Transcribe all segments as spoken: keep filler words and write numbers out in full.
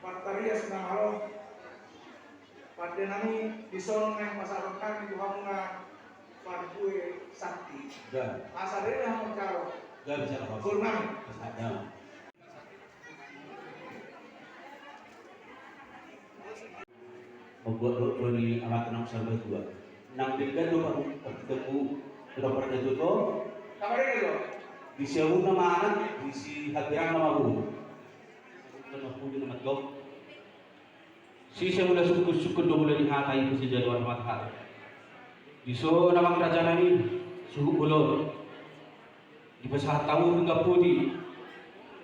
Partarias na malo, pande nami, dison naeng pasahaton hami tu hamuna parbue santi. Asa deba hamu jalo. Boru nami. Mambuat dohot boru ni amanta na saur matua. Nang denggan do pamu, partitengku, tu na parna tutu. Di siamun na mangan, di si hambirang na mabunga. Sise mula sungkun-sungkun do mula ni hata i tu si jadwal mata hata. Dison amang raja nami, suhut bolon. Dipasahat hamu pinggan puti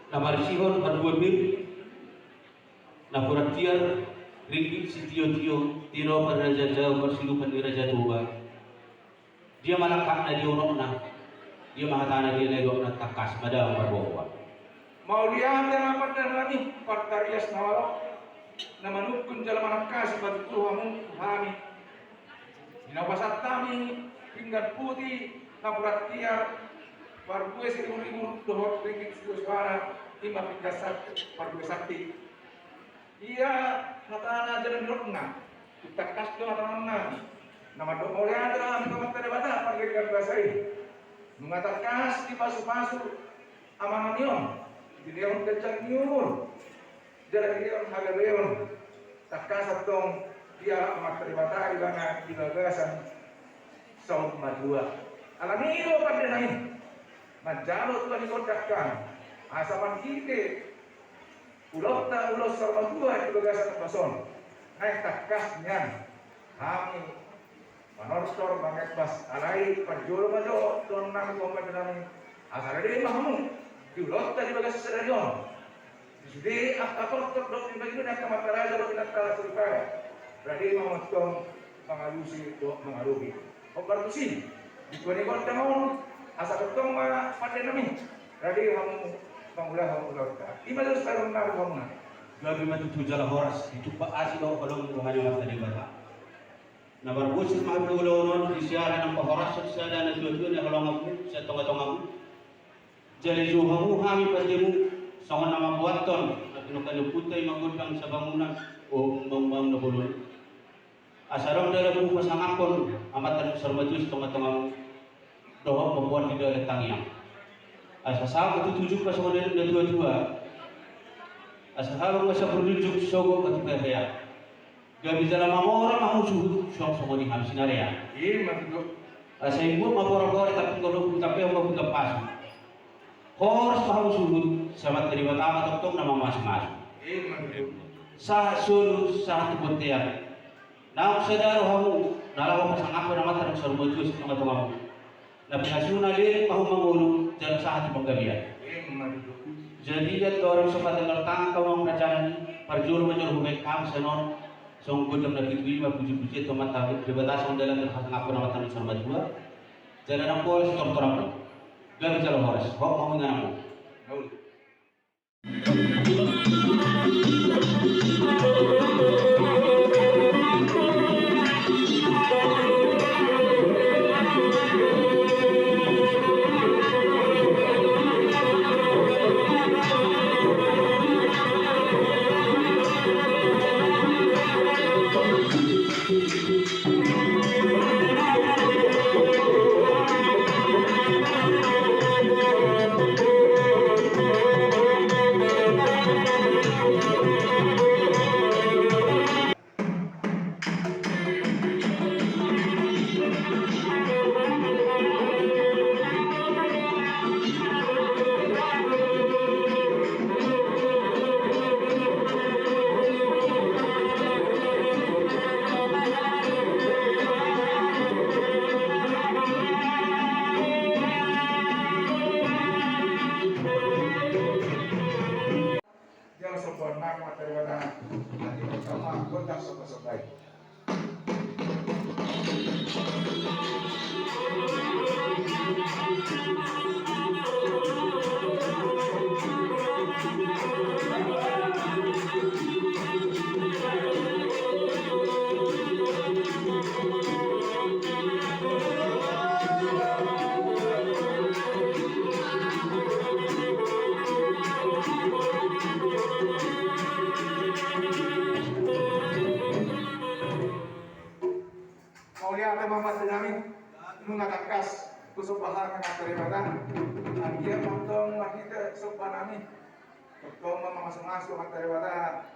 na marisihon marbue pir, napuran tiar, ringgit sitio-tio, tinopa ni raja Jawa, parsilupan ni raja Toba. Dia ma langkatna, dia unokna, dia ma hatana, dia na nidokna, tangkas ma damang marboa. Mauliate ma pande nami, partarias na malo, na manungkun jala manangkasi, patupahon hamu tu hami. Di na hupasahat hami pinggan puti, napuran tiar, parbue saribu-ribu dohot ringgit sitio soara, i ma pinggan santi, parbue santi. Ia hatana jala nidokna, tung tangkas do hatana. Na mandok mauliate do hami tu Amanta Debata pardenggan basa i. Nunga tangkas dipasu-pasu amanami on, dilehon ganjang ni umur, jala dilehon hagabeon. Tangkas antong dialap Amanta Debata ibana di bagasan saur matua. Alani i do pande nami, manjalo tua ni gondang hami, asa marhite ulaonta ulaon saur matua di bagasan ombas on, naeng tangkas nian hami manortor mangembas, alai parjolo ma jo dohonon nami tu pande nami, asa rade ma hamu di ulaonta di bagasan sadari on. Di sude angka tortor dohot di bagi ni angka amanta raja dohot di angka soripada, rade ma hamu antong mangalusi dohot mangalupi. Hombar tusi, di tua ni gondang on, asa tongtong ma pande nami, rade hamu mangulahon ulaonta. I ma jolo saur matua hamuna. Gabe ma tutu jala horas, ditumpak asi dohot holong ni Tuhan i Amanta Debata. Na marbosur ma hamu di ulaon on, di siala na pahorason siala na tua-tua na holong hamu sian tonga-tongamu. Jala dijou hamu hami pandemu, songon na mamboathon na pinungka ni ompunta i mangondang sabangunan, o, umbahen-umbahen na bolon. Asa adong dalanmu pasangaphon amanta na saur matua sian tonga-tongamu, dohot mamboan di dalan tangiang. Asa sahat ma tu tujung, songon na nidok ni na tua-tua. Asa sahat ma tu parujung, sogot ma tu pea-pea. Gabe jala mamora ma hamu suhut, suang songon i hami sinarea. Ima tutu. Asa imbuat ma pora-pora, tampingan lopu, tampingan ma pinggan pasu. Horas ma hamu suhut, sai Amanta Debata ma tongtong na mamasu-masu. Ima tutu. Sahat solu, sahat tu bontean. Naung sada do hamu na laho pasangaphon amanta na saur matua sian tonga-tongamu. Na pinasuna leleng ma hamu mangolu, jala sahat tu panggabean. Ima tutu. Jadi, ia tu orang sempat dengar tangkap orang raja nami, parjolo ma jolo hubaen hami sian on, songon gondang na pitu i ma puji-pujian tu Amanta Debata, songon dalan na pasangaphon amanta na saur matua. Jala ndang pola sitortoranmu. Gabe jala horas, hot ma hamu ingananmu. Jala sombongan nang ma terima kasih. Nanti pertama gondang somba-somba i. Tangkas tu somba hami Amanta Debata. Anggiat ma tong marhite somba nami tong ma mamasumasu Amanta Debata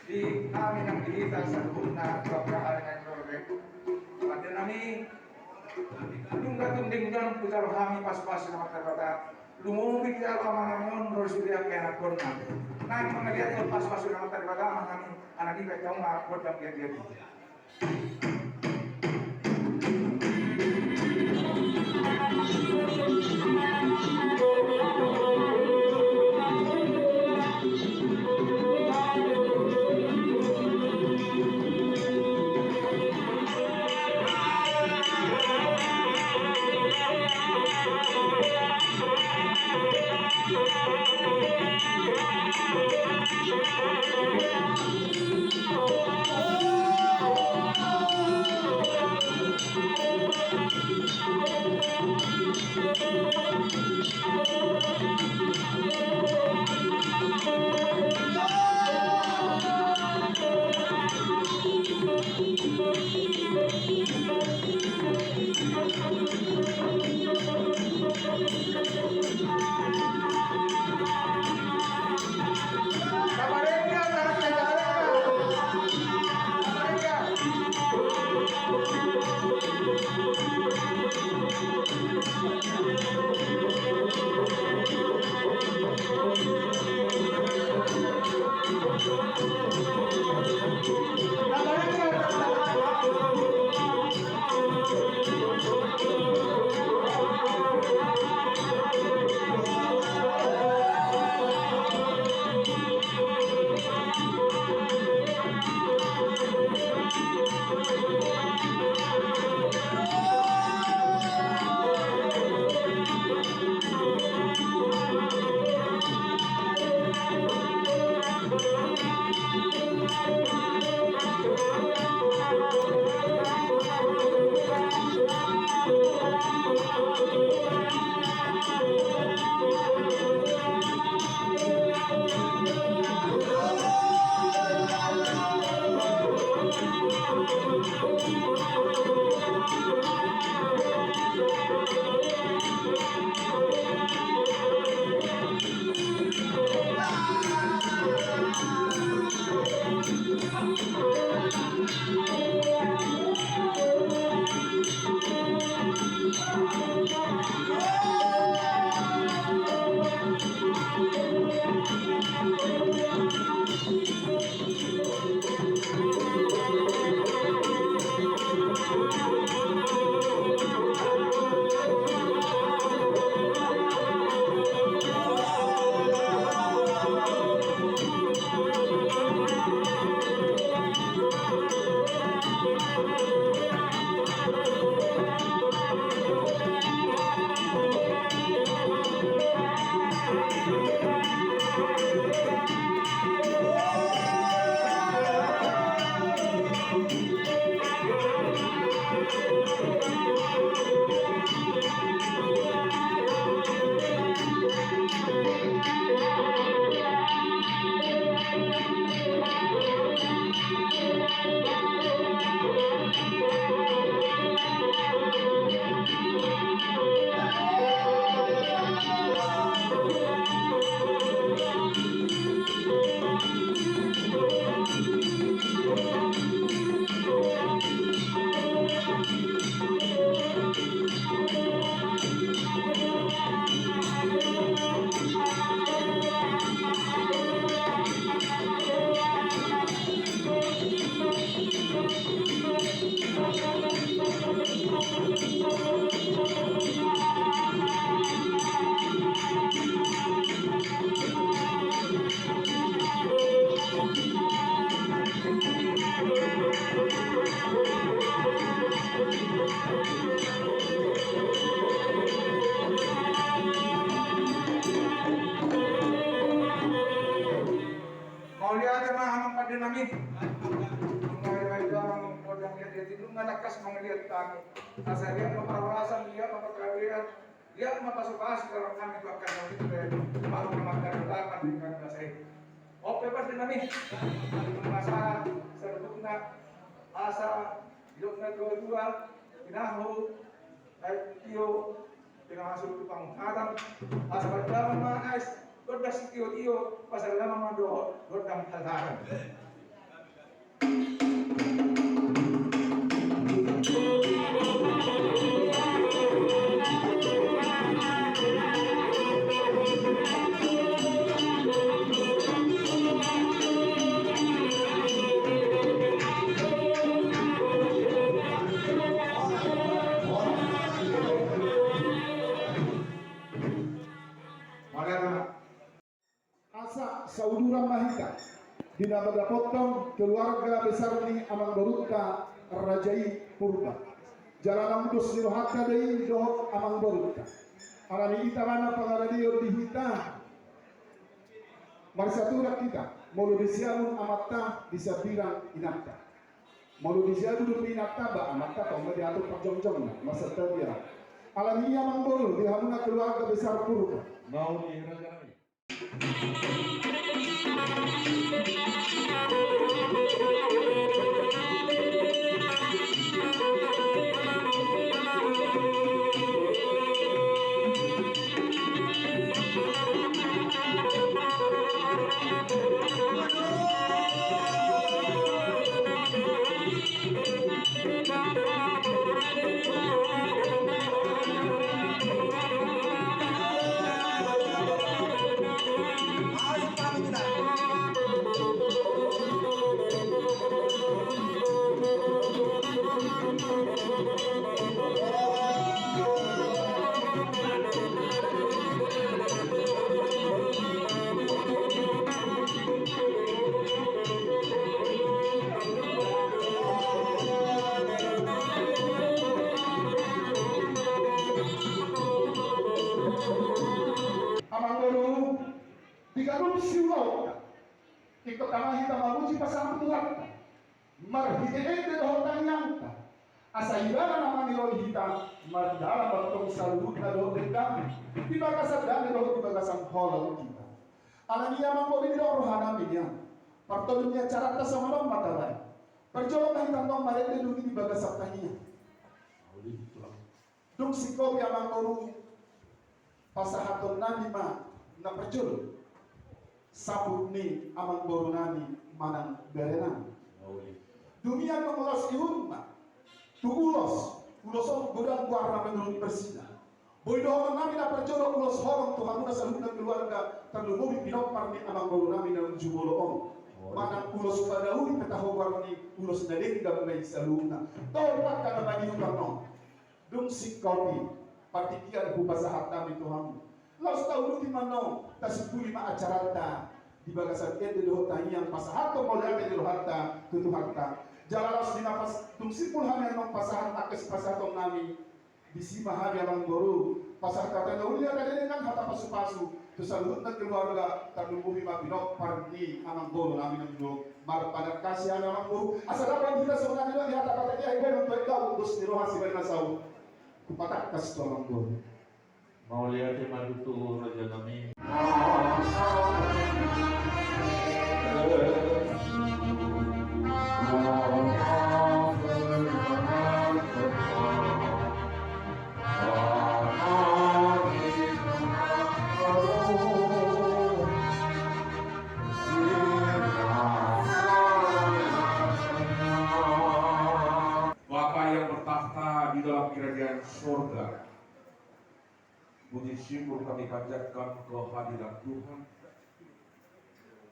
di hami nang di hita saluhutna tu angka ari na ro on. Pande nami, nunga tung denggan hujalo hami pasupasu ni Amanta Debata. Lumobi hujalo amanami on ro sude angka anakkonna. Naeng mangaliat pasupasu ni Amanta Debata ma hami, anak i baen hamu ma gondang giat-giat i. Mauliate ma amang pande nami. Nunga i ma i dalam modang liat-liat i, nunga tangkas mangaliat hami. Asa liat ma parhorasan, liat ma pargabean, liat ma pasupasu dalam hami tu angka na pinta. Baru ma mangkadatakan di kami asa i. Ope pande nami. Masa saluhutna asa didok na tua-tua, tinahu Ai tio, pinangasup tukang hatam, asa pardamang ma ais, gondang sitio-tio, pasal lama ma dohot gondang halharan. Asa sauduran ma hita di na mandapothon keluarga besar ni amangborunta Raja i Purba. Jala na ulos ni rohanta do i dohot amangborunta. Alani i, ita ma na pangaradeon di hita. Marsaturak hita, molo di siamun amanta, di sambirang inanta. Molo di siamun dope inanta, ba amanta tong ma diatur parjongjongna, marsaturak. Alani i amangboru, di hamuna keluarga besar Purba. Mauliate. Amangboru, di ganup siulaonta, ingkon tama hita mamuji pasahat Tuhanta. Marhite ende dohot tangiangta, asa ibana na mangido hita, mardalan ma tong saluhutna dohot denggan, di bagasan dame dohot di bagasan holong hita. Alani i amangboru, didok rohanami nian, partodus ni acaranta songon on ma tabaen. Parjolo ma hita tong marende dung i di bagasan tangiang. Dung singkopi amangboru, pasahatonnami ma na parjolo sambut ni amangborunami manang berenami. Dung i ma ulos ihutna tu ulos, ulos on godang goarna menurut versina. Boi dohononnami na parjolo ulos holong tu hamuna saluhutna keluarga, tarlumobi pinompar ni amangborunami na jumolo on. Manang ulos padauri pe taho goar ni ulos na denggan ma i saluhutna. Tolhas angka na mangihut on. Dung singkopi, partingkian hupasahat hami tu hamu. Laos tauduti ma annon, tasimpuli ma acaranta di bagasan ende dohot tangiang, pasahathon mauliate ni rohanta tu Tuhanta. Jala laos di na pas, dung simpul hami annon pasahat angka sipasahatonnami, disi ma hami amangboru pasahat hata na uli, hata na denggan, hata pasupasu tu saluhutna keluarga, tarlumobi ma pinompar ni amangborunami na jumolo. Marpanangkasi hami amangboru, asa dapot hita songon na nidok ni hata Batak i, ai baen tu aek gabuk dos ni roha sibaen na saut. Hupatangkas tu amangboru. Mauliate ma tutu rajanami. Bapa yang bertakhta di dalam kerajaan sorga, puji syukur kami panjatkan kehadirat Tuhan,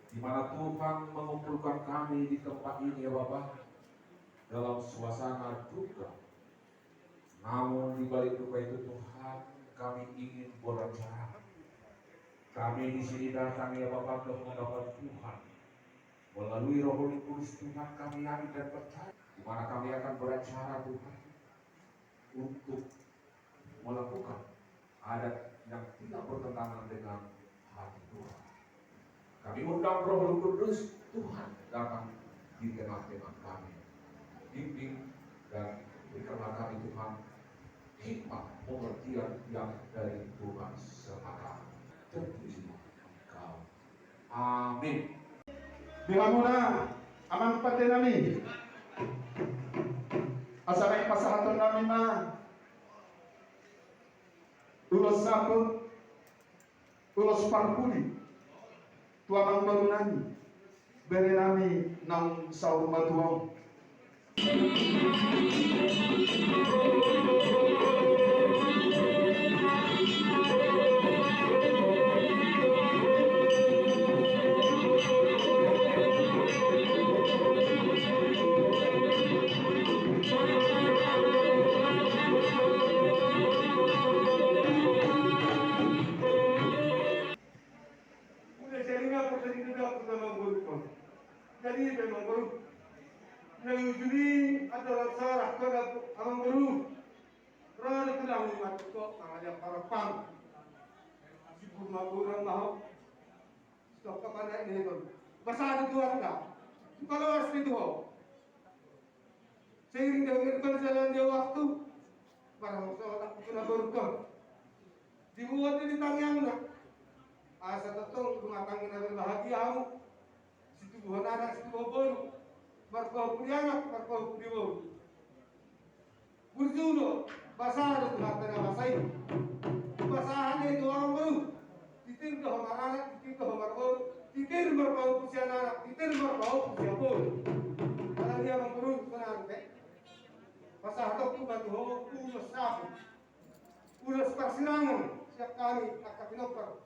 di mana Tuhan mengumpulkan kami di tempat ini, ya Bapa, dalam suasana duka. Namun di balik duka itu, Tuhan, kami ingin beracara. Kami di sini datang, ya Bapa, untuk menghadap Tuhan. Melalui Roh Kudus, Tuhan, kami yakin dan percaya, di mana kami akan beracara, Tuhan, untuk melakukan adat yang tidak bertentangan dengan hati Tuhan. Kami undang Roh Kudus Tuhan datang di tengah-tengah kami. Bimbing dan berikanlah kami, Tuhan, hikmat pengertian yang dari Tuhan semata. Terpujilah Engkau. Amin. Di hamuna amang pandenami, asa naeng pasahatonnami ma Ulos saput, ulos parpudi tu amangboru nami, bere nami naung saur matua on. Udah jadi ngapa tadi kita dapat nama guru, Bang? Jadi memang guru. Yang juri adalah salah pada amangboru. Rada tulang ni mati kok, tangan yang parapang. Si Purma kurang mau. Stok kapan naik ni kon. Basah ada tuan ka. Kalau asli tuh. Seiring dengan berjalannya waktu, barang soal aku kena berubah. Dibuat di tangiangna. Asa tongtong rumah tangga na berbahagia hamu. Situbuhon anak, situbuhon boru. Marpahu pudi anak, marpahu pudi boru. Burju do, basah do Tuhanta na masa i. Basah ni tulang boru. Titir do ho maranak, titir do ho marboru. Titir marpahu pudi anak, titir marpahu pudi boru. Ala dia amangboru, tenang be. Pasahat tu batu ho, ulos saput. Ulos parsirangan, siap hami, angka pinompar.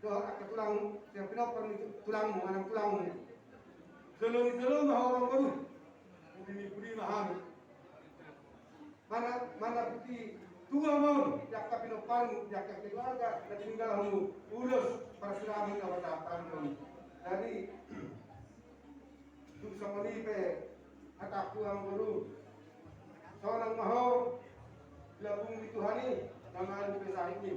Dohot angka tulang, siap pinompar ni tulangmu, manang tulangmu. Jolo ni jolo ma ho amangboru. Pudi ni pudi ma hami. Mana, mana pudi tua ma on, di angka pinomparmu, di angka keluarga, na tininggalhonmu, ulos parsirangan na pasahathon on. Jadi, tung songon i pe hatangku amangboru. Sonang ma ho, dilambung ni Tuhan i, na malu pe sahit i.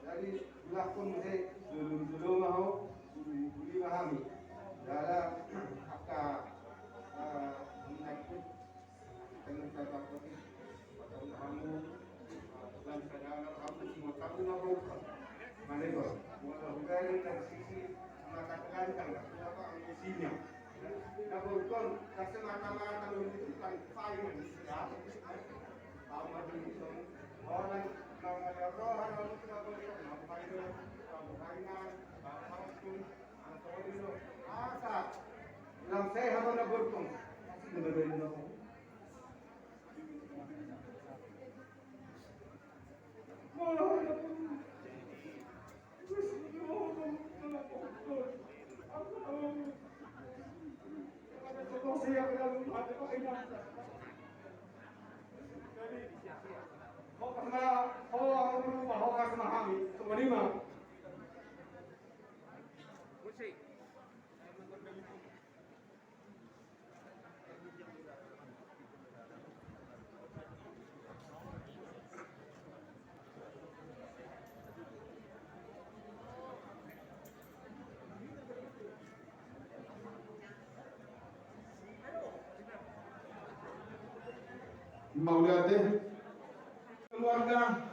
Jadi, dilakon muse, jolo ni jolo ma ho, pudi ni pudi ma hami. Jala, angka, eh, minat pun, kena tata pun, patau hamu, eh, dan sadana hamu, semua tamu na bongkar. Mana itu? Mula hubungan dari sisi mata ganteng, apa isinya? Na bongkar, tak semata-mata menunjukkan paling sedap. Amat itu, orang mengada roh, orang itu na bongkar, apa itu? Apa itu? Apa itu? Asa, lam sehat na bongkar. Mauliate. Keluarga,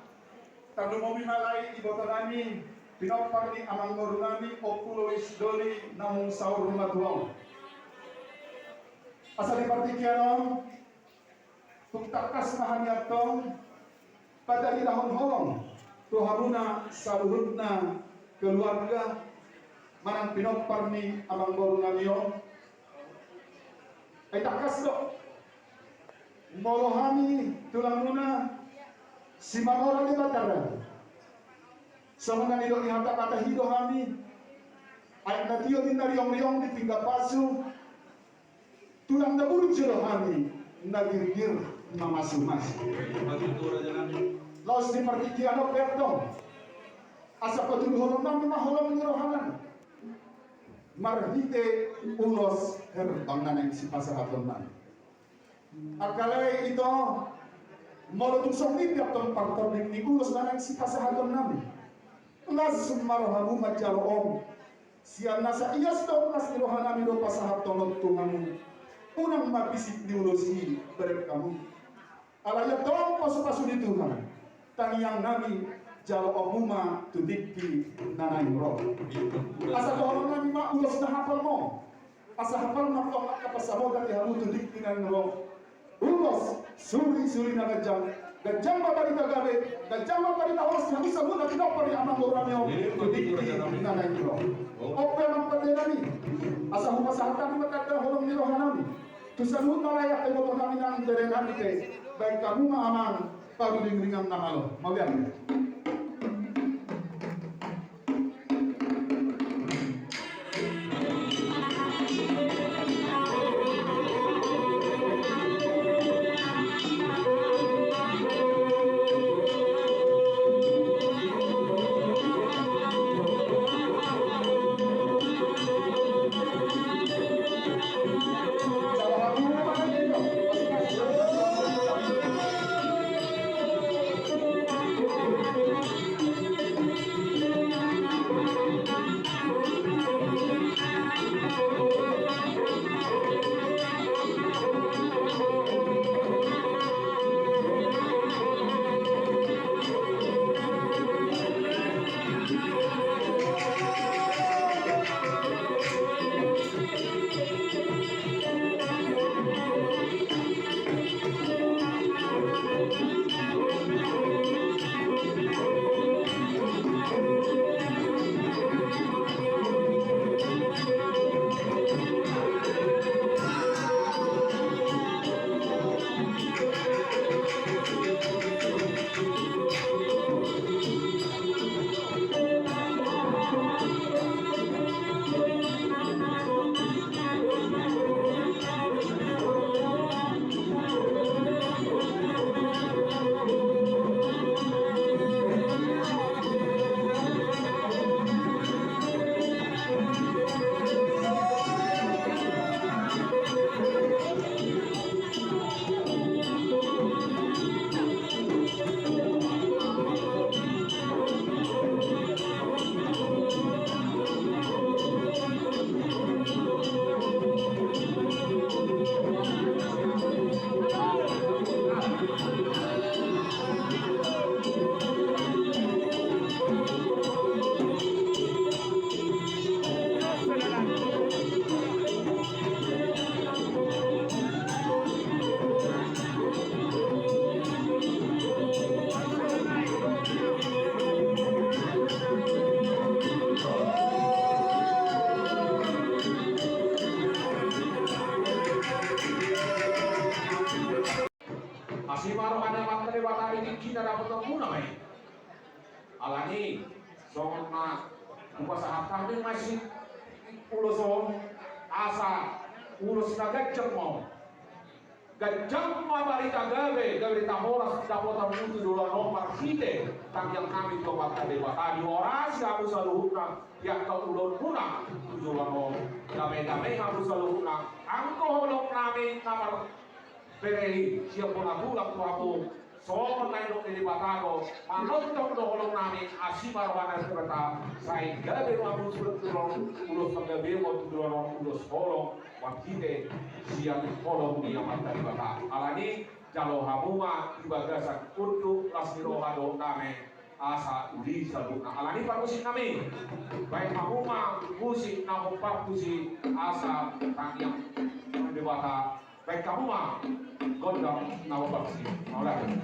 tarlumobi ma lae iboto nami, pinompar ni amangboru nami, Ompu Lois Doli, naung saur matua on. Asa di partingkian on, tung tangkas ma hami antong, patarida holong tu hamuna saluhutna keluarga, manang pinompar ni amangboru nami on. Ai tangkas do. Molo hami tulangmuna, Simamora Debata. Songon na nidok ni hata-hata i do hami. Aek na tio ninna riong-riong di pinggan pasu. Tulang na burju do hami, na girgir mamasu-masu. Laos di partingkian on pe antong, asa patuduhonon nami ma holong ni rohanami. Marhite ulos herbang na naeng sipasahatonnami. Angka lae ito, molo tung songon i pe antong partording ni ulos na naeng sipasahatonnami, las ma rohamu manjalo on. Sian nasa ias dohot las ni rohanami do pasahathon on tu hamu. Unang ma pisik ni ulos i berek hamu. Alai antong pasu-pasu ni Tuhan, tangiangnami, jaloonmu ma tu tingki na naeng ro. Asa dohononnami ma ulos na hapal on. Asa hapal ma antong angka pansamotan ni hamu tu tingki na naeng ro. Ulos suri-suri na ganjang, Ganjang ma barita gabe, ganjang ma barita horas, na bisa muna pinompar ni amangboru nami on. Iya, di, di, di, di, na naeng ro. Ope amang pande nami. Asa hupasahat hami ma tanda holong ni roha nami tu saluhut halayak, iboto nami nang bere nami pe. Baen hamu ma amang, paruring ringan na malo. Mauliate. Asi ma roha ni Amanta Debata di tingki na dapotonmuna ma i. Alani songon na hupasahat hami ma sian ulos on, asa ulos na ganjang ma on. Ganjang ma barita gabe, gabe barita horas dapotonmu tu joloan on marhite tangiang nami tu Amanta Debata, dihorasi hamu saluhutna di angka ulaonmuna tu joloan on. Dame-dame hamu saluhutna, anggo holong nami na mar- bere i sian bona tulang tu hamu, songon na nidok ni Debata do, manongtong do holong nami, asi ma roha ni Amanta Debata, sai gabe do hamu sude tu joloan on ulos panggabean, tu joloan on ulos holong, marhite sian holong ni Amanta Debata. Alani jalo hamu ma di bagasan unduk las ni roha dohot dame, asa uli saluhutna. Alani parmusik nami, baen hamu ma musik na hombar tusi, asa tangiang Debata. Baen hamu ma gondang na hombar tusi. Mauliate.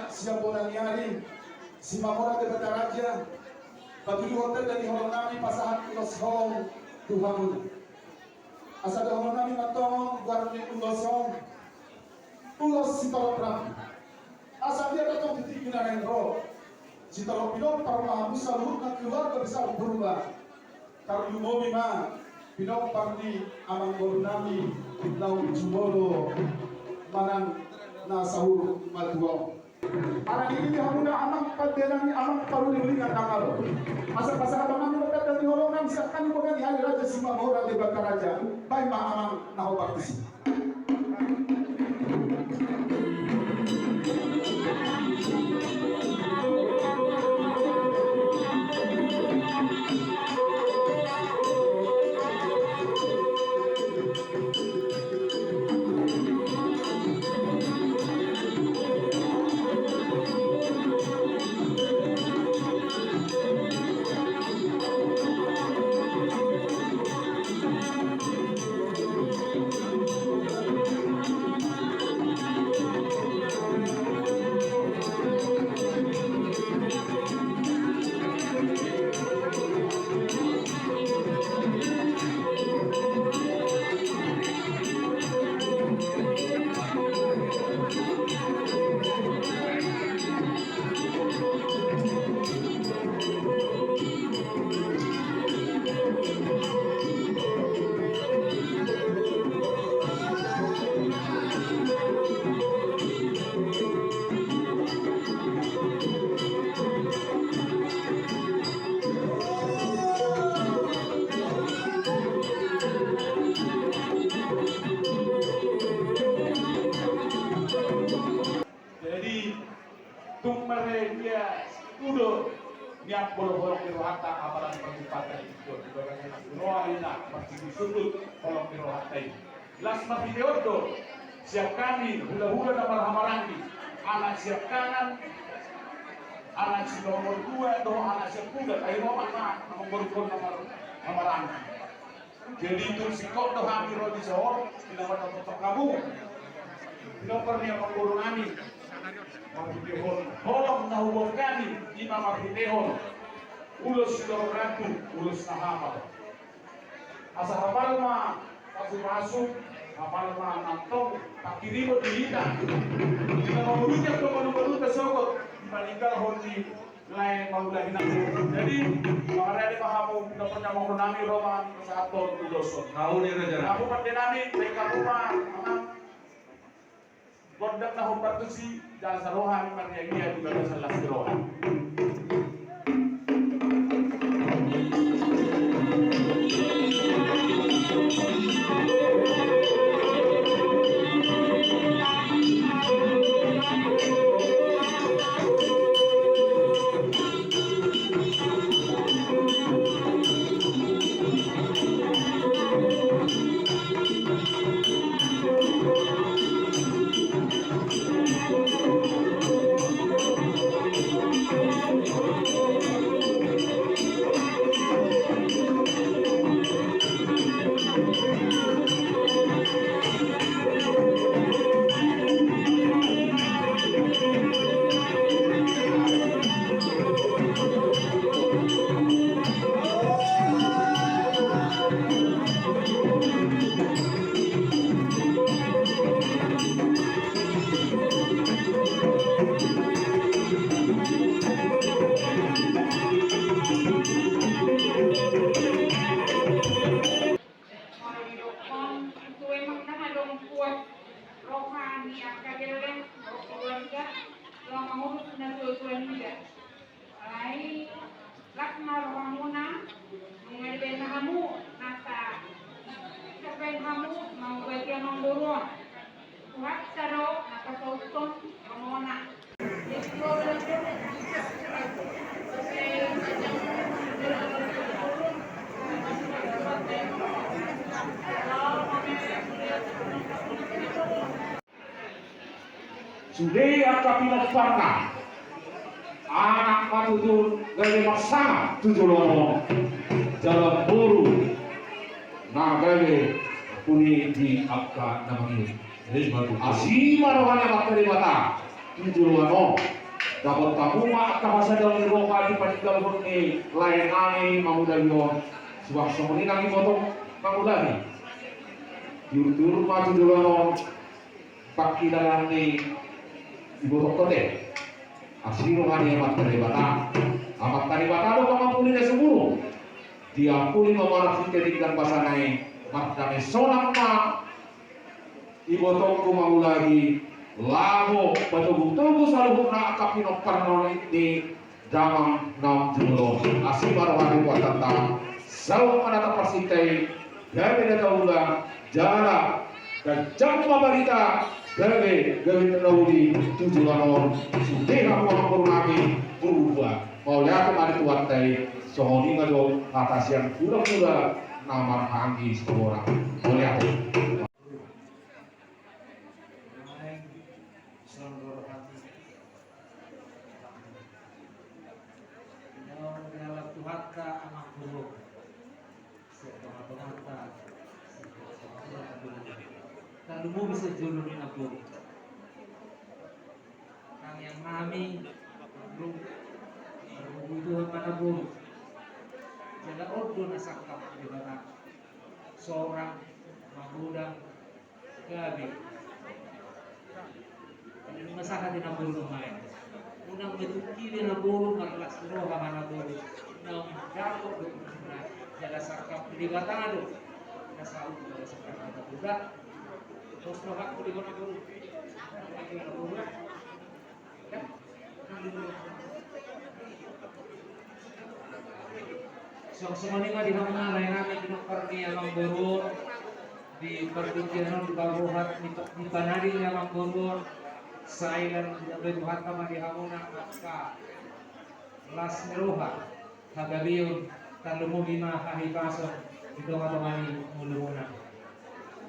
Sian bona ni ari, Simamora Debata Raja, patuduhon tenda ni holong nami pasahat ulos holong tu hamuna. Asa dohonon nami ma antong goar ni ulos on, ulos sitorop rambu. Asa dia datang di tinggi na naeng ro, sitorop pinompar ma hamu saluhutna keluarga besar Purba. Tarlumobi ma pinompar ni amangboru nami naung jumolo manang na saur matua on. Alani i di hamuna amang pande nami, amang paruling-ulingan na malo. Asa pasahaton nami ma tenda ni holong nami sian hami bona ni ari Raja Simamora Debata Raja. Baen ma amang na hombar tusi. Jadi, tung marhite dia tudo nian molo holong ni rohanta, apalagi perjumpaan i, di bagasan las ni roha i na marsiundut holong ni rohanta i. Las marhite on do sian hami hulahula na marhahamaranggi, anak siangkangan, anak si nomor dua dohot anak siampudan, ai roha ma na manggoruhon na marhahamaranggi. Jadi tung singkop do hami ro di son, di na martotop hamu. Pinompar ni amangboru nami, marhitehon holong na huboan hami, i ma marhitehon ulos sitorop rambu, ulos na hapal. Asa hapal ma pasupasu, hapal ma na tong panghirimon di hita. Di na mangurungi angka amanguhonta sogot, di maninggalhon di lae mangulahi na. Jadi, mangarade ma hamu, na pernah mangurungi nami ro ma pasahathon ulos on. Hamu ni raja. Hamu pande nami, baen hamu ma, amang, gondang na hombar tusi, jala saroha ni marniangian di bagasan las ni roha. Molo didokkon, tua emang na adong puas roha ni angka gelleng dohot keluarga, laho mangurus na tuatua niba. Alai las ma rohamuna, nunga dibaen hamu nasa, dibaen hamu mangubati amangboru on. Tuhanta do na pasauthon rohamuna. Sude angka pinomparna, anak ma tutu gabe marsangap tu joloan on, jala boru na gabe uli di angka na mangihut. Asi ma rohana Amanta Debata. Di joloan on dapot hamu ma angka hasadaon ni roha di paninggalhon ni lae nami mangulahi on. Suang songon i nang iboto mangulahi. Diurut-urut ma tu joloan on pangkilalaan ni iboto on te. Asi roha ni Amanta Debata. Amanta Debata do pangampuni na sumurung. Diampuni ma marhite denggan basana i. Mardame sonang ma ibotongku mangulahi, laho patogu-togu saluhutna angka pinompar ni damang naung jumolo. Asi ma roha ni Tuhanta, saut ma na taparsinta i, gabe na taula, jala ganjang ma barita, gabe, gabe na uli tu joloan on. Sude hamu amangboru nami, burju. Mauliate ma di Tuhanta i. Songon i ma do hata sian hula-hula na marhaha anggi Situmorang. Mauliate. Naeng songon rohami. Daong dialap Tuhanta amangboru. Sian tonga-tonganta. Sian tonga-tonganta. Tarlumobi sian jolo ni namboru. Tangiang nami, marhobas, marhobas Tuhan ma namboru. Jala on do na sangkap Debata. Sorang, magodang, gabe. Nunga sahat di namboru nuaeng. Unang metung kiri namboru, marlas ni roha ma namboru. Naung dapot do umurna, jala sangkap Debata do. Na saut do sangkap Debata. Pos rohangku di hona boru. Songon i ma di hamu na lae nami pinompar ni amangboru. Di partingkian on di paruhat di, di panading ni amangboru. Sai lam di Tuhanta ma di hamu na angka las ni roha. Hagabeon, tarlumobi ma hahipason di tonga-tonga ni ngolumuna.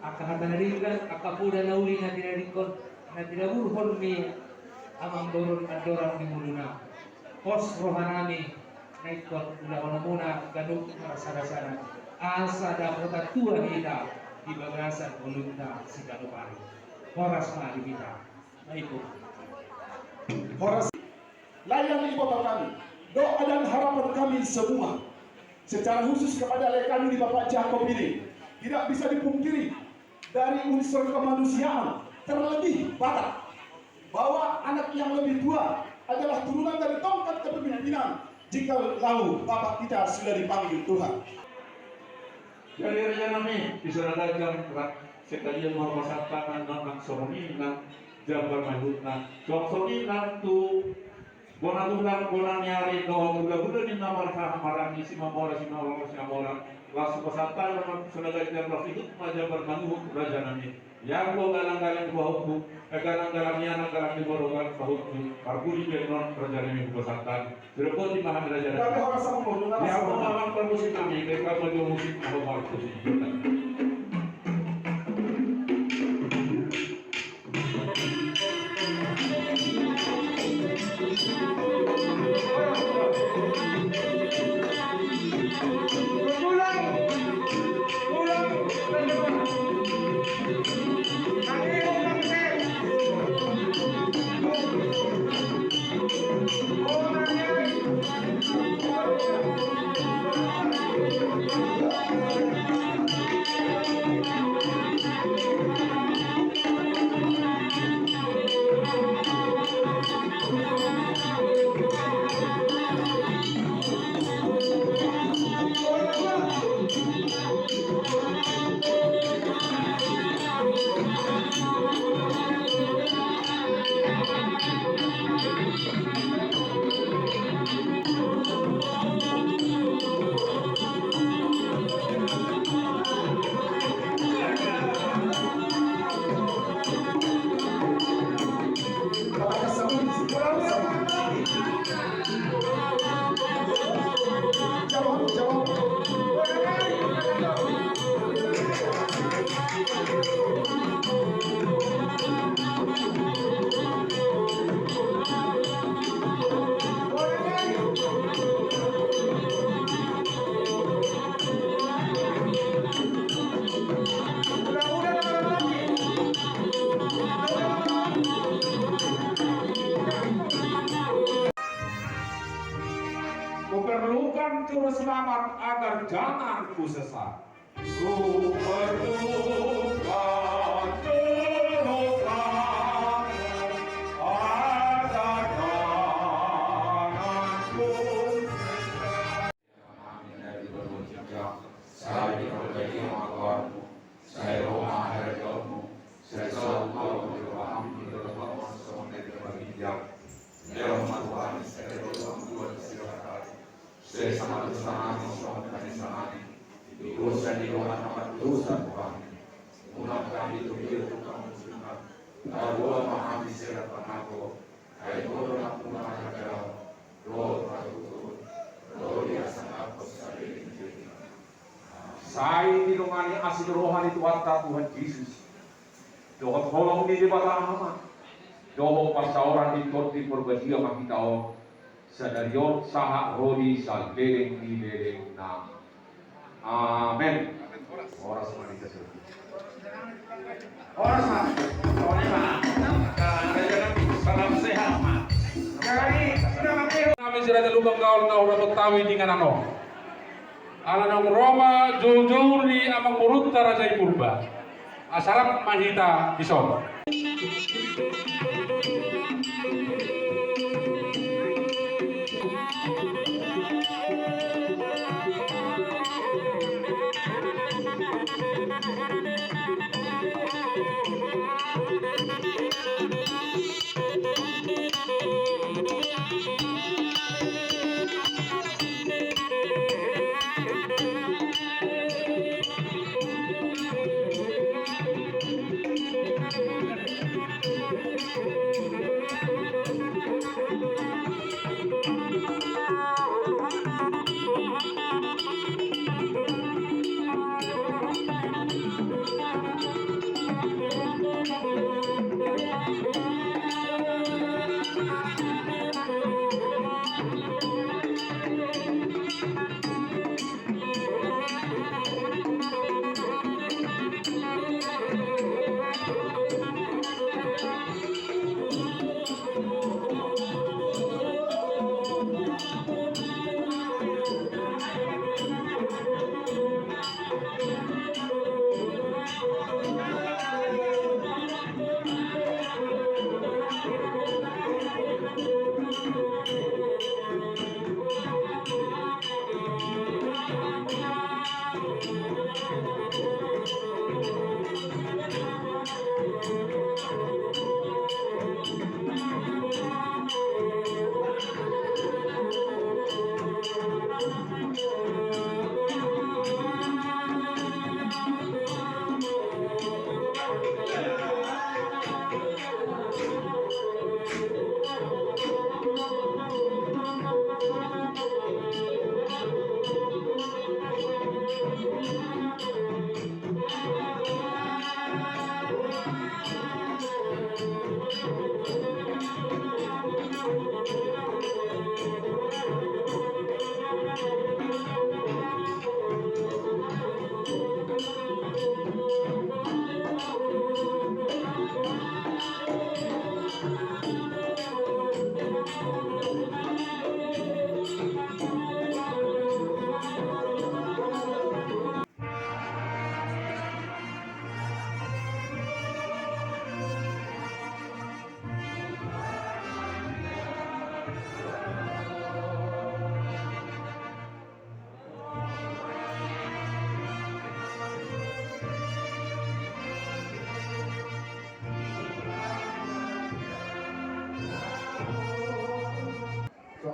Angka hata na denggan, angka poda na uli na tinadingkon, na tinaburhon ni amangboru andorang di ngoluna. Pos roha nami, na ingkon ulahonon muna ganup marsada-sada. Asa dapotan tua hita di bagasan ngolunta siganup ari. Horas ma di hita. Baik, Bu. Horas. Layan iboto kami, doa dan harapan kami semua, secara khusus kepada lae kami di Bapak Jakob ini, tidak bisa dipungkiri dari unsur kemanusiaan, terlebih Batak, bahwa anak yang lebih tua adalah turunan dari tongkat kepemimpinan jika lau Bapak kita sudah dipanggil Tuhan. Jadi raja nami, di sana dagang, sekalian mau pasang tangan, nang songon i nang jambar mangihutna. Songon i nang tu bona tulang, bona ni ari, dohot hula-hula ni na marhaha maranggi, Simamora, Simamora, Simamora. Laos pasang tangan, nang songon i jambar mangihut ma jambar mangihut raja nami. Ianggo galang-galang ni pahompu, eh, galang-galang ni anak, galang ni boru, galang pahompu, parpudi pe annon raja nami hupasahat. Sudah poti ma hami raja nami. Tapi orang sama pun, orang sama. Ianggo galang parmusik nami, mereka mau jual musik, mau parmusik. Juru Selamat agar jangan ku sesat. Ku perlukan juru selamat agar jangan ku sesat. Sai di parbadia ma goarmu, sai ro ma harajaonmu, sai saut ma roham di rohangku, di rohangku songon na di parbadia. Jalo ma Tuhan, sai ro ma Tuhan, sai ro ma Tuhan. Sai sangap dosa nami songon na di sangap ni dosa ni roha na mardosa tu hami. Unang hami togihon tu pangunjunan, jalo ma hami sian pangago. Ai Ho do nampuna harajaon, dohot hatuturon, dohot hangoluan saleleng ni leleng. Sai didongani asi ni roha ni Tuhanta Tuhan Jesus, dohot holong ni Debata Ama, dohot parsaoran ni Tondi Parbadia ma hita on, sadari on sahat ro di saleleng ni lelengna. Amen. Horas ma di hita. Horas ma. Horas ma. Salam sehat ma. Jadi, sudah mati. Nami si Raja Lumban Gaol na hurang tawi di nganan on. Ala naung ro ma joujou ni amangborunta Raja i Purba. Asa rap ma hita dison.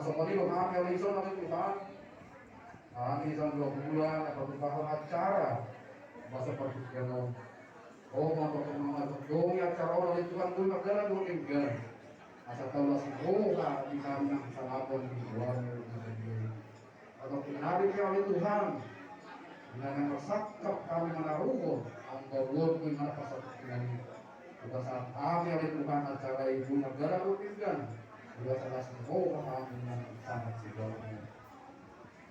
Songon i do hami ale ison, ale Tuhan. Hami jam dua bulan, apa tu tahun acara masa perhatian. Oh, mantap, mantap. Dong, acara on ale Tuhan, tu negara dua tinggal. Asa tau las roha di hami nang salapan di luar. Atau tinari ke ale Tuhan. Dengan marsakap kami manaruhon, ambaruhon ku mana pasal tinari. Bukan saat kami ale Tuhan acara ibu negara dua tinggal. Bukan salah semua kami nang sangat segala.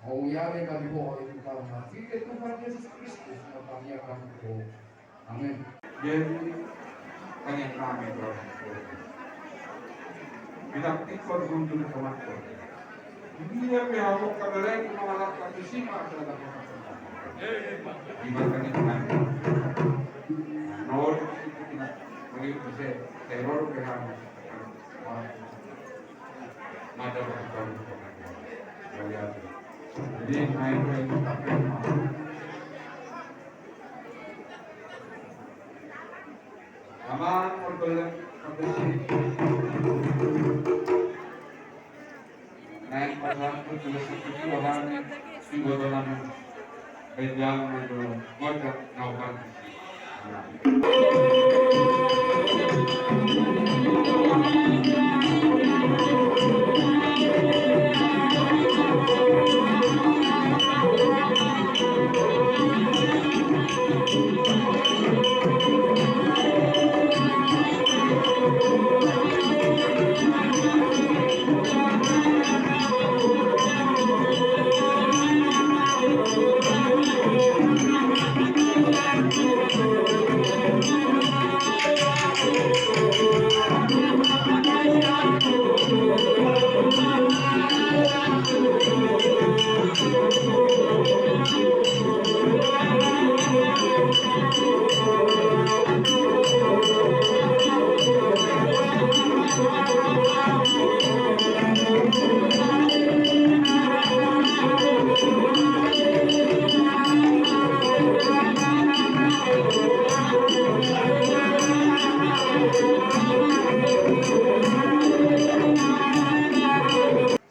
Mauliate ma di Ho ale Tuhan, marhite Tuhan Jesus Kristus, martangiang hami tu Ho. Amen. Jadi, tangiang hami tu Ho. Bintang tikor guntur tomatkon. Dia pe hamu kabalai mangalangka di sima adalah. Ibaratkan itu kan. Nol itu kita bagi bisa teror ke hamu. Mata berkembang. Jadi main main. Amang, ordolan, ordolan. Naik pasang, ordolan, ordolan. Di botolan. Bejang, ordolan. Ordolan, ordolan.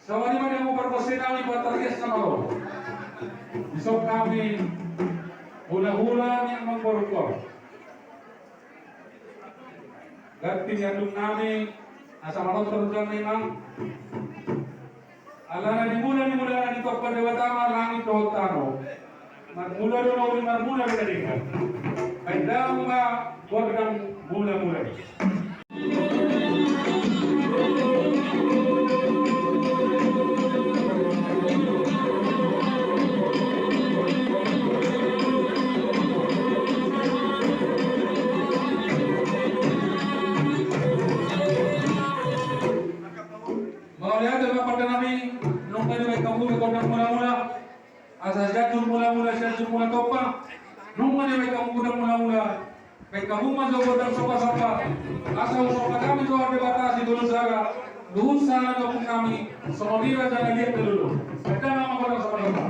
Songon i ma di hamu pargonsi nami, patargias na malo. Dison hami hulahula ni amangboru on. Ganti ni andung nami, asa manortor jam memang. Alana di mula ni mula na ditompa Debata ma langit dohot tano. Marmula do na uli, marmula do na denggan. Baen damang ma gondang mula-mula i. Mauliate ma pande nami, nunga dibaen hamu gondang mula-mula. Asa Sianjur Mula-mula, Sianjur Mula Tompa. Nunga dibaen hamu gondang mula-mula, baen hamu ma jo gondang somba-somba. Asa husomba hami jo Debata Sitolu Jala, luhut sahala ni ompung nami, songon i raja na liat na lolo. Baen damang ma gondang somba-somba.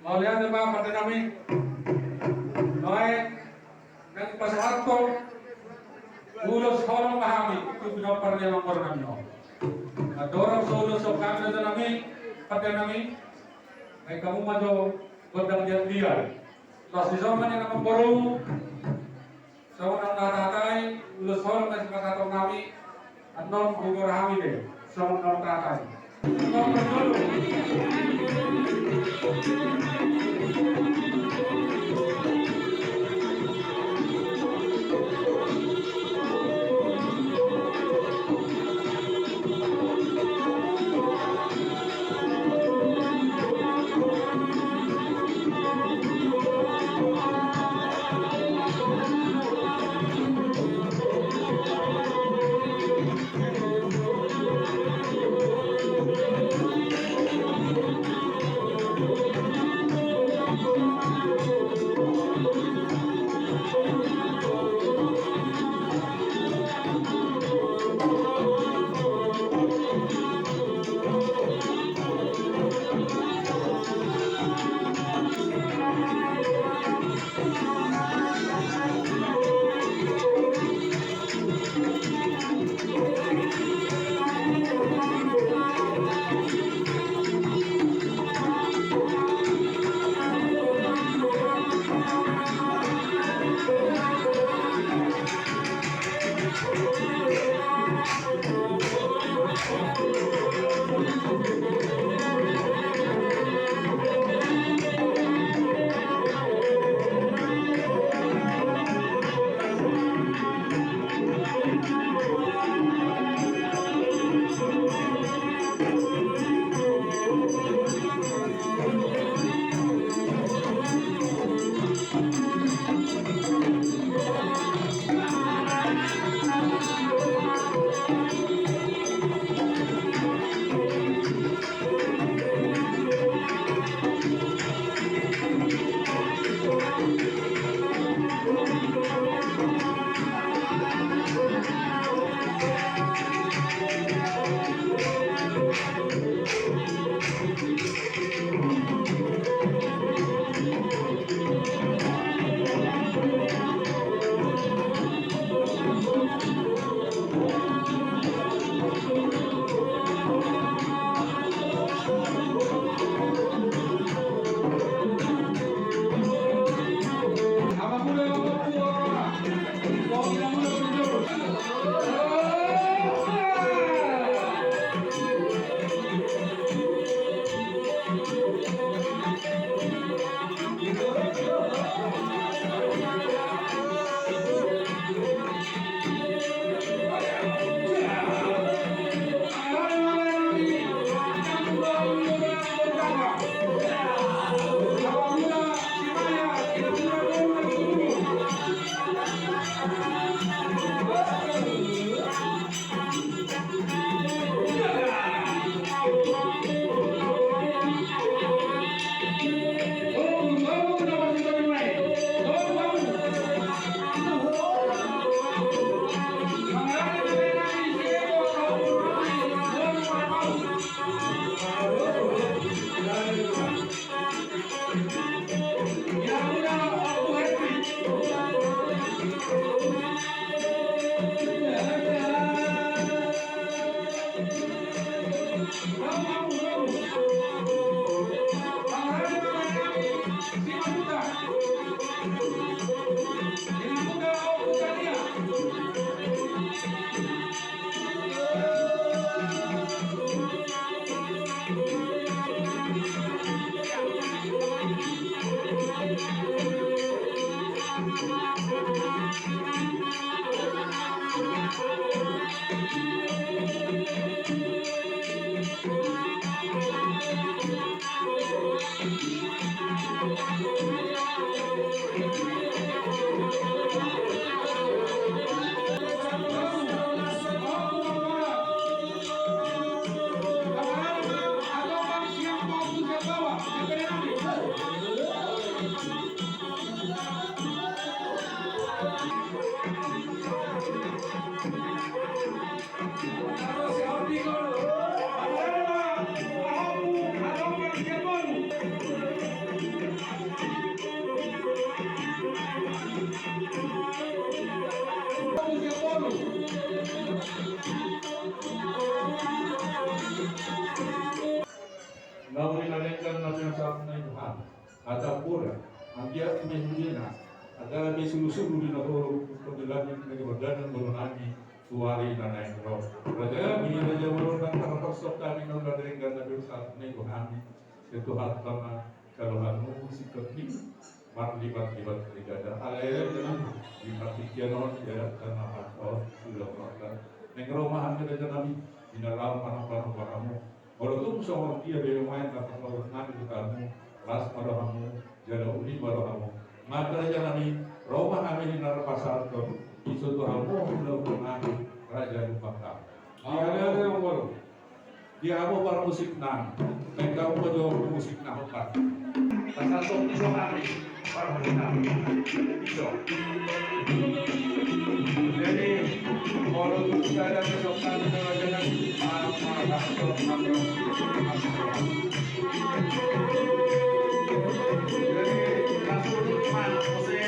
Mauliate ma pande nami. Nuaeng, nang pasahathon ulos holong ma hami tu pinompar ni amangboru nami on. Andorang so ulos holong hami, pande nami, baen hamu ma jo gondang liat-liat. Laos dison ma nian amangboru, songon na hutahatai, ulos holong na sipasahaton nami. Annon hugora hami be songon na hutahatai. Nauli na denggan na pinasahat ni Tuhan. Hata pura, anggiat ma i hulihona, anggiat ma i sulusulu di na holong, panggilan na di pardalanan bolon nami, tu ari na naeng ro. Raja nami, raja bolon, nang tarpaksa hami nauli na denggan na pinasahat ni Tuhan. Sai Tuhanta ma jalo hamu singkat ni marlibat-libat di dada. Alai raja nami, di partingkian on, di adat na marhaha on, sudah makan. Naeng ro ma hami raja nami, di na laho manang-manang hamu. Molo tung songon dia be nuaeng na pasahat nami tu hamu, las ma rohamu, jala uli ma rohamu. Maka raja nami, ro ma hami di na pasahathon, dison tu hamu, ulaon nami, raja Lumban Tama. Di hamu, di hamu parmusik nami, baen hamu ma jo musik na hombar. Pasahathon dison hami. Jadi, kalau kita ada kesempatan, kita ada kesempatan. Jadi, langsung, Mas, Jose.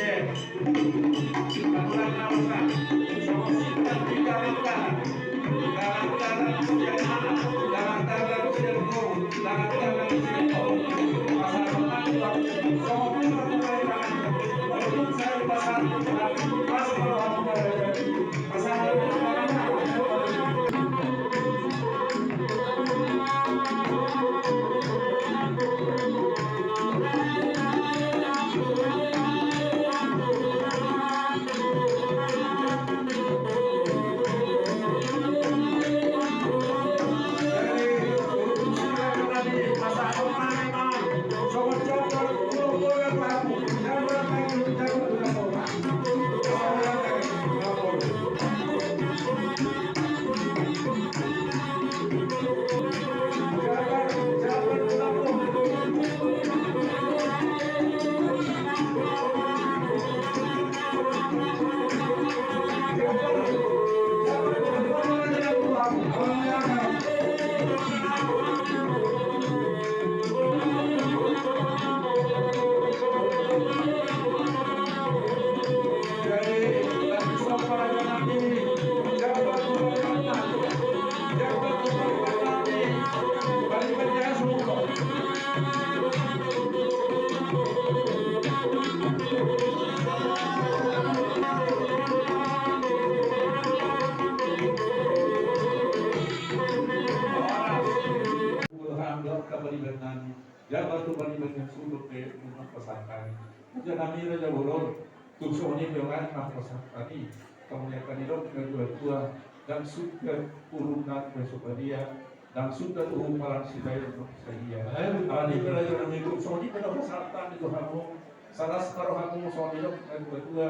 Jabar tu paniban yang sulut pe, memang pesantren. Raja nami, raja bolon, tung songon i pe nang na pesantren i. Kemuliaan ni dok na dua-dua, dan suka urung na pesopadia, dan suka tuhu palang sitai untuk saya. Ani raja nami, tung songon i pe na pesantren itu hamu, saras paro hamu songon i dok na dua-dua,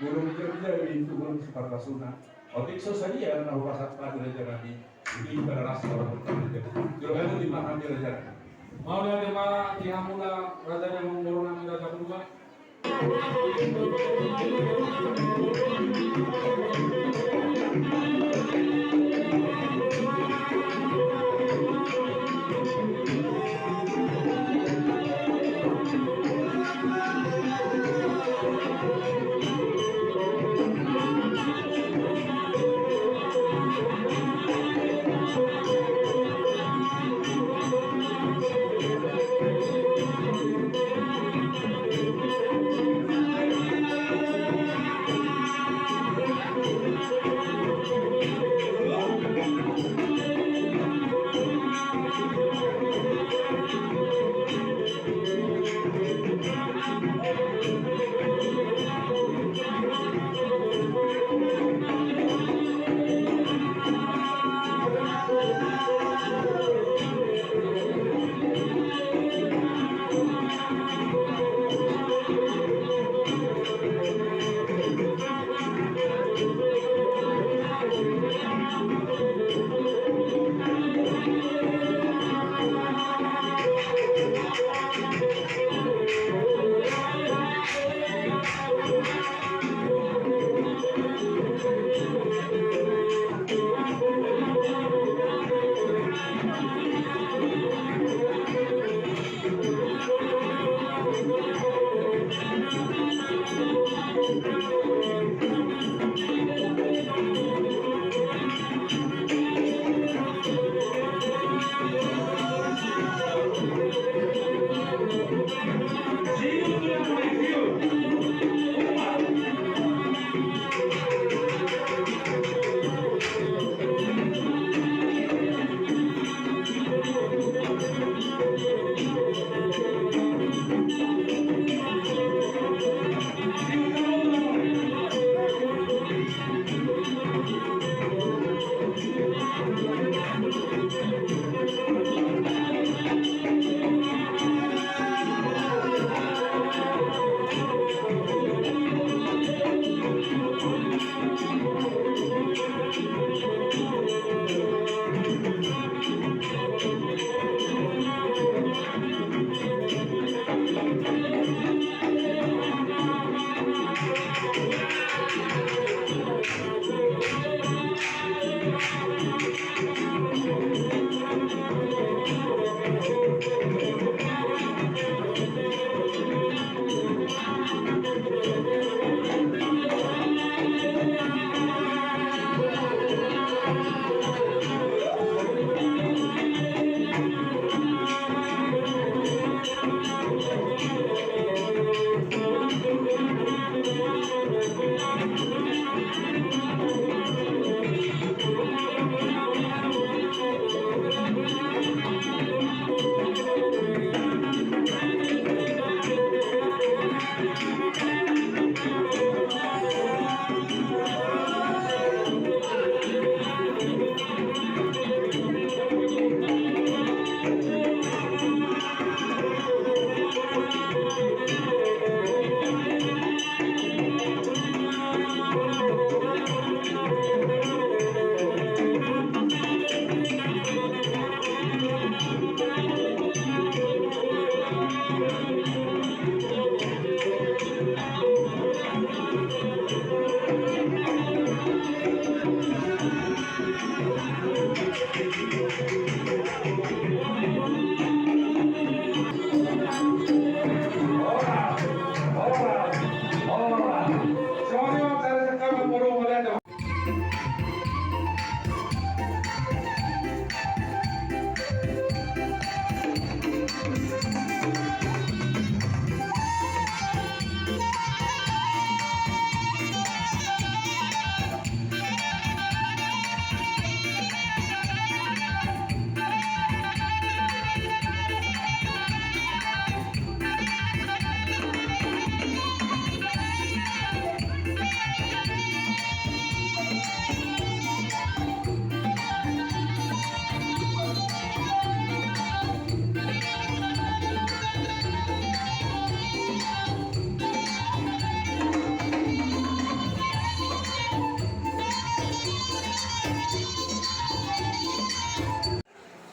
guru bija-bija itu guru siparlasuna. Otik so sadia na pesantren raja nami. Jadi, pada rasa orang bertanya. Jolo, ayo, di mana dia, raja? Mauliate ma di hamuna, raja ni boru nami, raja Purba.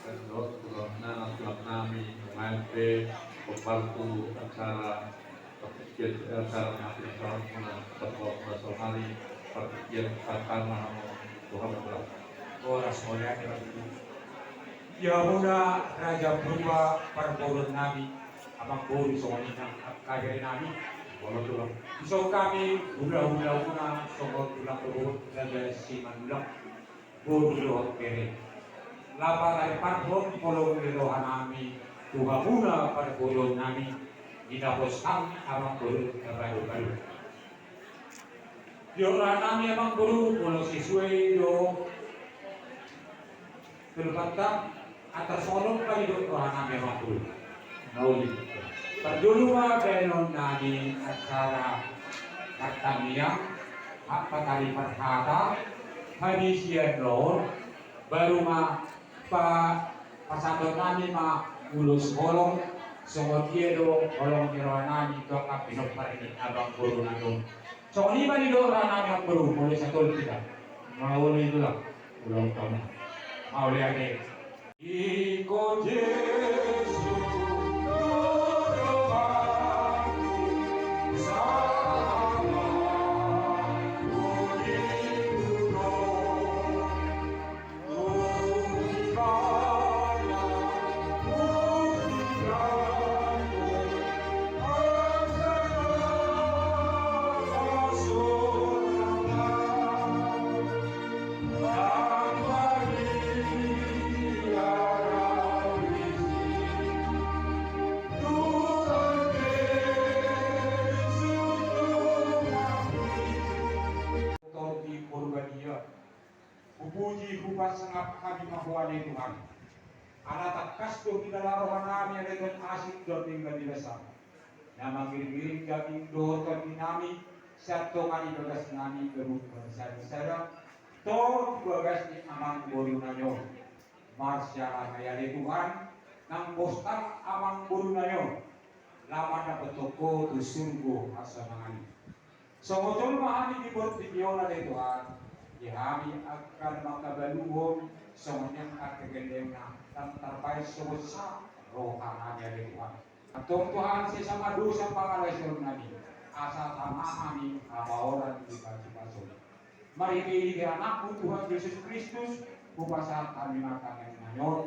Dohot tulang nami, tulang nami, nunga pe, pomparan tu acara, partingkian, eh, acara nami, acara muna, acara muna saonari, partingkian, acara muna, Tuhan berkati. Horas, horas. Ia muna Raja Purba, parboruon nami, amangboru songon i nang angka bere nami. Molo tulang. Dison hami, hulahula muna, songon tulang boru, Raja Simanullang. Boru dohot bere. Laho pataripashon holong ni roha nami tu hamuna parboruon nami, di na pos hami amangboru na baru-baru. Di roha nami amangboru, molo sesuai do tolupanta, antar songon on ma didok roha nami amangboru. Mauli. Parjolo ma baenon nami acara martangiang, hak patari parhata, habisian on, baru ma pa-, pasahaton nami ma ulos holong, songon dia do holong ni roha nami tu angka pinompar ni amangboru nami on. Songon i ma didok roha nami amangboru, molo sasintongna. Mauli tulang, ulang tahun. Mauli ate. Iko Jesus, dohot Tuhan, sama. Tor di Purbadia, hupuji, hupasangaphon hami ma Ho ale Tuhan. Ala tangkas do hinala roha nami ale Tuhan, asing do denggan ni basa na mangiringiring daging dohot tondi nami, sian tonga ni bagas nami gabe sada-sada, tor tu bagas ni amangboru nami on. Marsiala ma i ale Tuhan, nang bostang amangboru nami on, laho mandapothon Ho tu surgo hasonangan i. Songon jolma hami di portibi on ale Tuhan, di hami angka na mangkabaluhon, songon i angka na gellengna, ndang tarbaen songon sa roha nami ale Tuhan. Antong Tuhan, sesa ma dosa pangalaosion nami, asa tama hami habaoran di batu-batu. Marhite-hite Anakmu Tuhan Jesus Kristus, hupasahat hami ma tangiang nami on,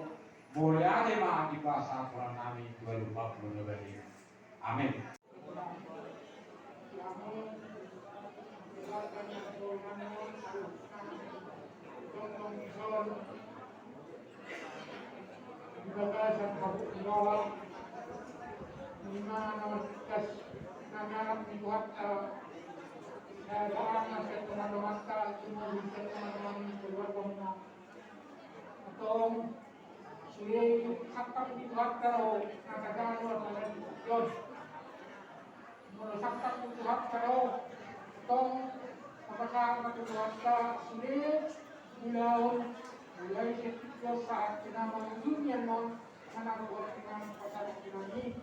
mauliate ma di basa nami tu adopanmu na badia. Amen. Di bagasan habot ni roha, di na martungkas na Harap ni Tuhanta, na dang na sian dongan-donganta, cuma sian dongan-dongan ni keluargana. Antong sude sangkap ni Tuhanta do na taganjang na di tingki on. Molo sangkap ni Tuhanta do, antong pasahat ma tu Tuhanta sude ulaon, mulai sian tingki on sahat tu na mangujungi on, na naeng pasahat tu nami.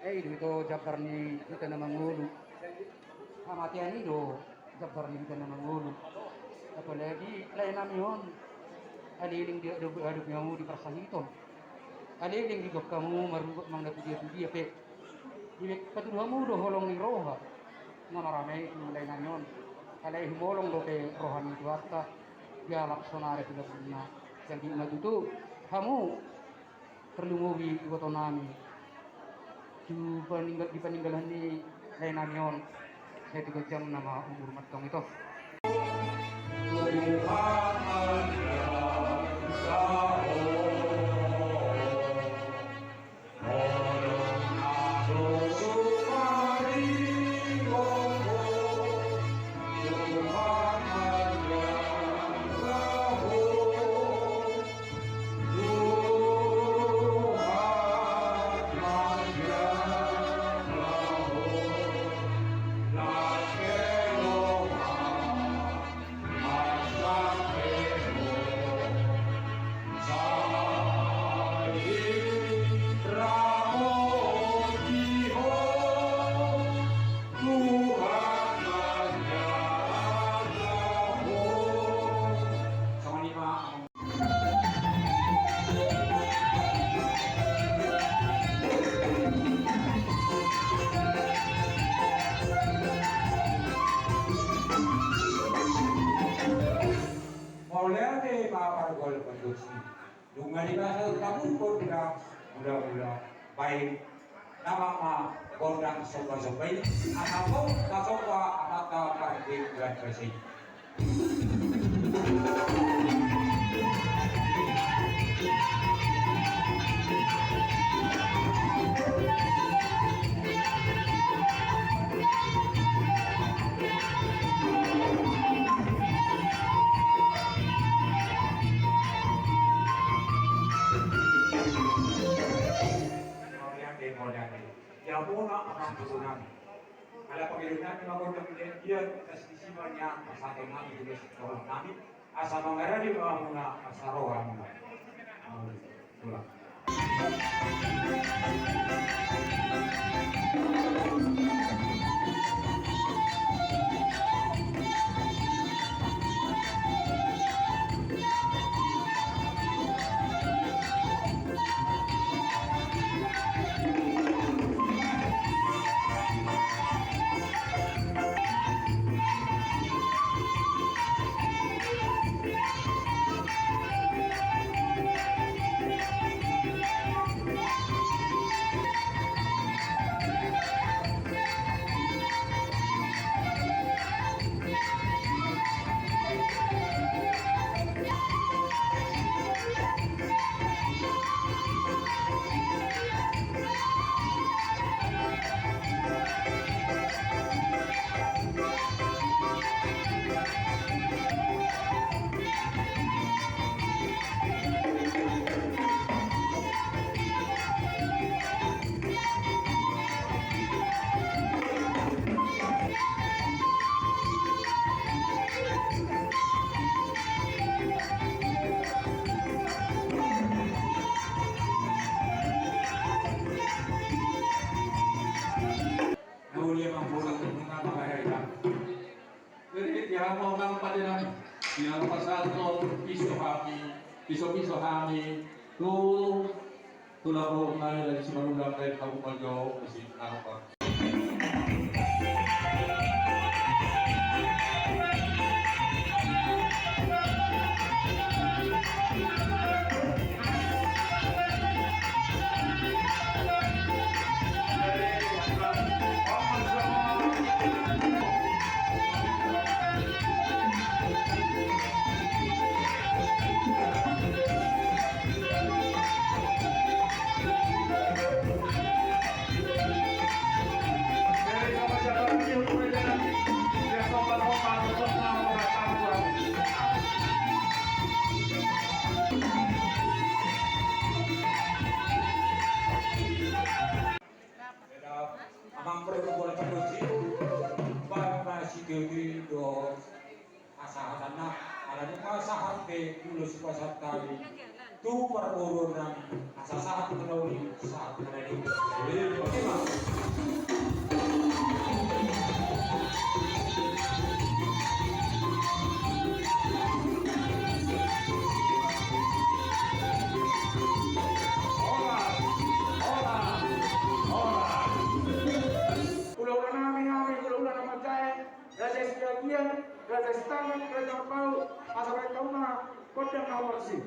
Eh, i do ito jambar ni hita na mangolu. Hamatean i do jambar ni hita na mangolu. Apalagi lae nami on, aleleng di adop, adop ni hamu di parsahiton. Aleleng di hamu marubak manang na tudia-tudia pe. Dipatudu hamu do holong ni roha na marame tu lae nami on. Alai humolong dope roha ni Tuhanta, dialap sonari tu labunna. Jadi ma tutu hamu, tarlumobi iboto nami tu paninggal, di paninggalan ni lae nami on. Sai tu ganjang nama umur mantong ito. Mauliate ma pargol konduksi. Nunga dipasada tabuhon gondang mula-mula. Baen nama ma gondang somba-somba i. Asa boi tasomba amanta pande bulan basa i. Mauliate, mauliate. Ia bona amang boru nami. Ala pangido nami ma gondang dia, dia, atas isi ma nian pasahaton nami, tulis tolong nami. Asa mangaradi ma hamuna, asa ro hamuna. Tulang. Jadi, di hamu amang pande nami, di hamu pasahaton piso hami, piso-piso hami tu, tu laho nami dari Simanjuntak dari Kabupaten Jawa Barat. Jadi dohot hasahatanna, ala nunga sahat pe ulos pasahat nami tu parboruon nami, asa sahat ma na uli, sahat ma na uli. Jadi, oke, Bang. Horas, horas, horas. Hulahula nami, hami hulahula na manjae, Raja Siagian, Raja Sitanggang, Raja Marbau, asa baen hamu ma gondang na hombar tusi.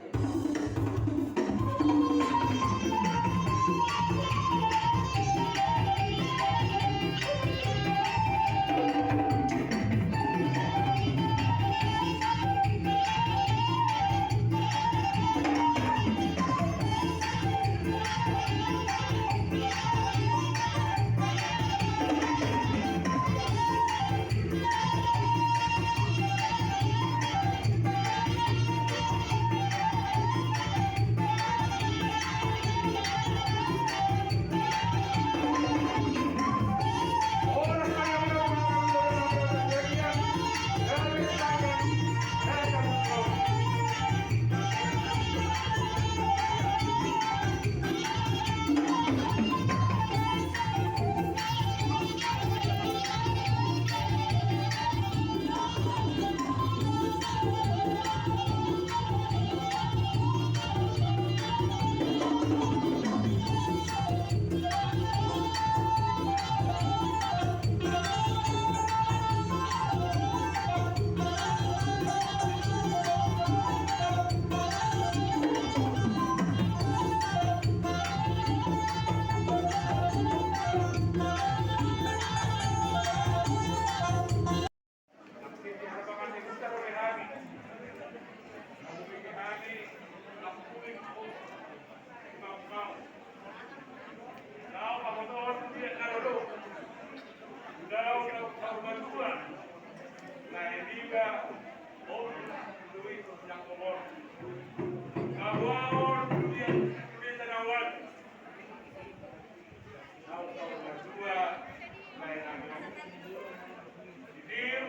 Sidir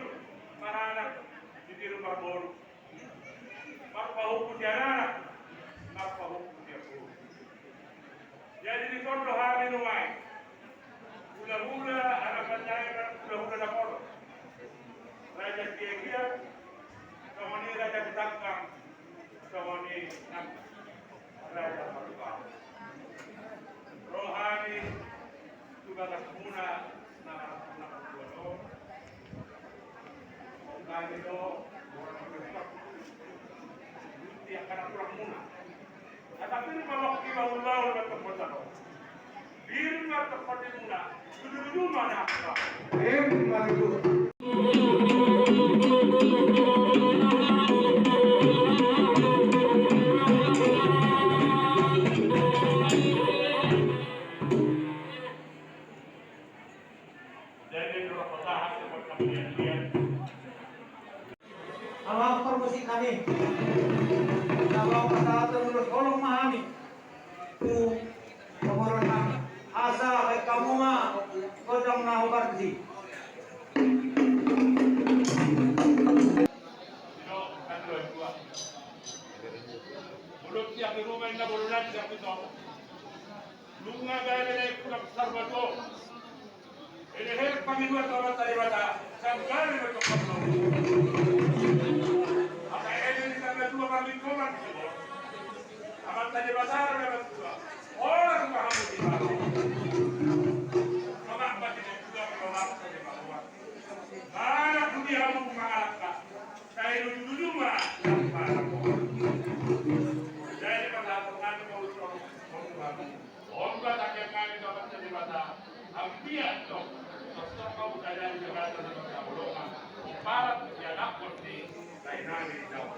maranak, sidir marboru. Marpahompu sian anak, marpahompu sian boru. Jadi dison do hami nuaeng. Hulahula, anak manjae, hulahula na pola. Raja Siagian, songon i Raja Sitanggang, songon i nang Raja Marbau. Ro hami tu bagasmuna na marhaha na martua do. Hami do, di angka na turangmuna. Asa pir ma mangkibangunbangun ma tongkol tano. Pir ma tongkol timuna. Jujur-jujur ma na. Pir ma jujur. Ala parmusik nami. Sabar pasahat ulos holong ma hami. Tu pamoruon nami. Asa baen hamu ma gondang na hombar tusi. Mulut siap di rumah inna bolongan siap di toko. Nunga gabe na ipulak sarbatu. Eleher panginuan tu Amanta Debata, sanggale na tokon. Maka ele ni sarbatu panginuan. Amanta Debata na matua. Ora tu kahamu di baro. Maka pasti dia juga mengawal Amanta Debata. Mana tu dia mau mengalahkan? Saya dulu-dulu mah. Jadi pada saat mau. Omba takian nami dohot Debata, ambian do, sosok kau sadari jabatan di kota Bolongan, omparan di anak kondi, lain nami jauh.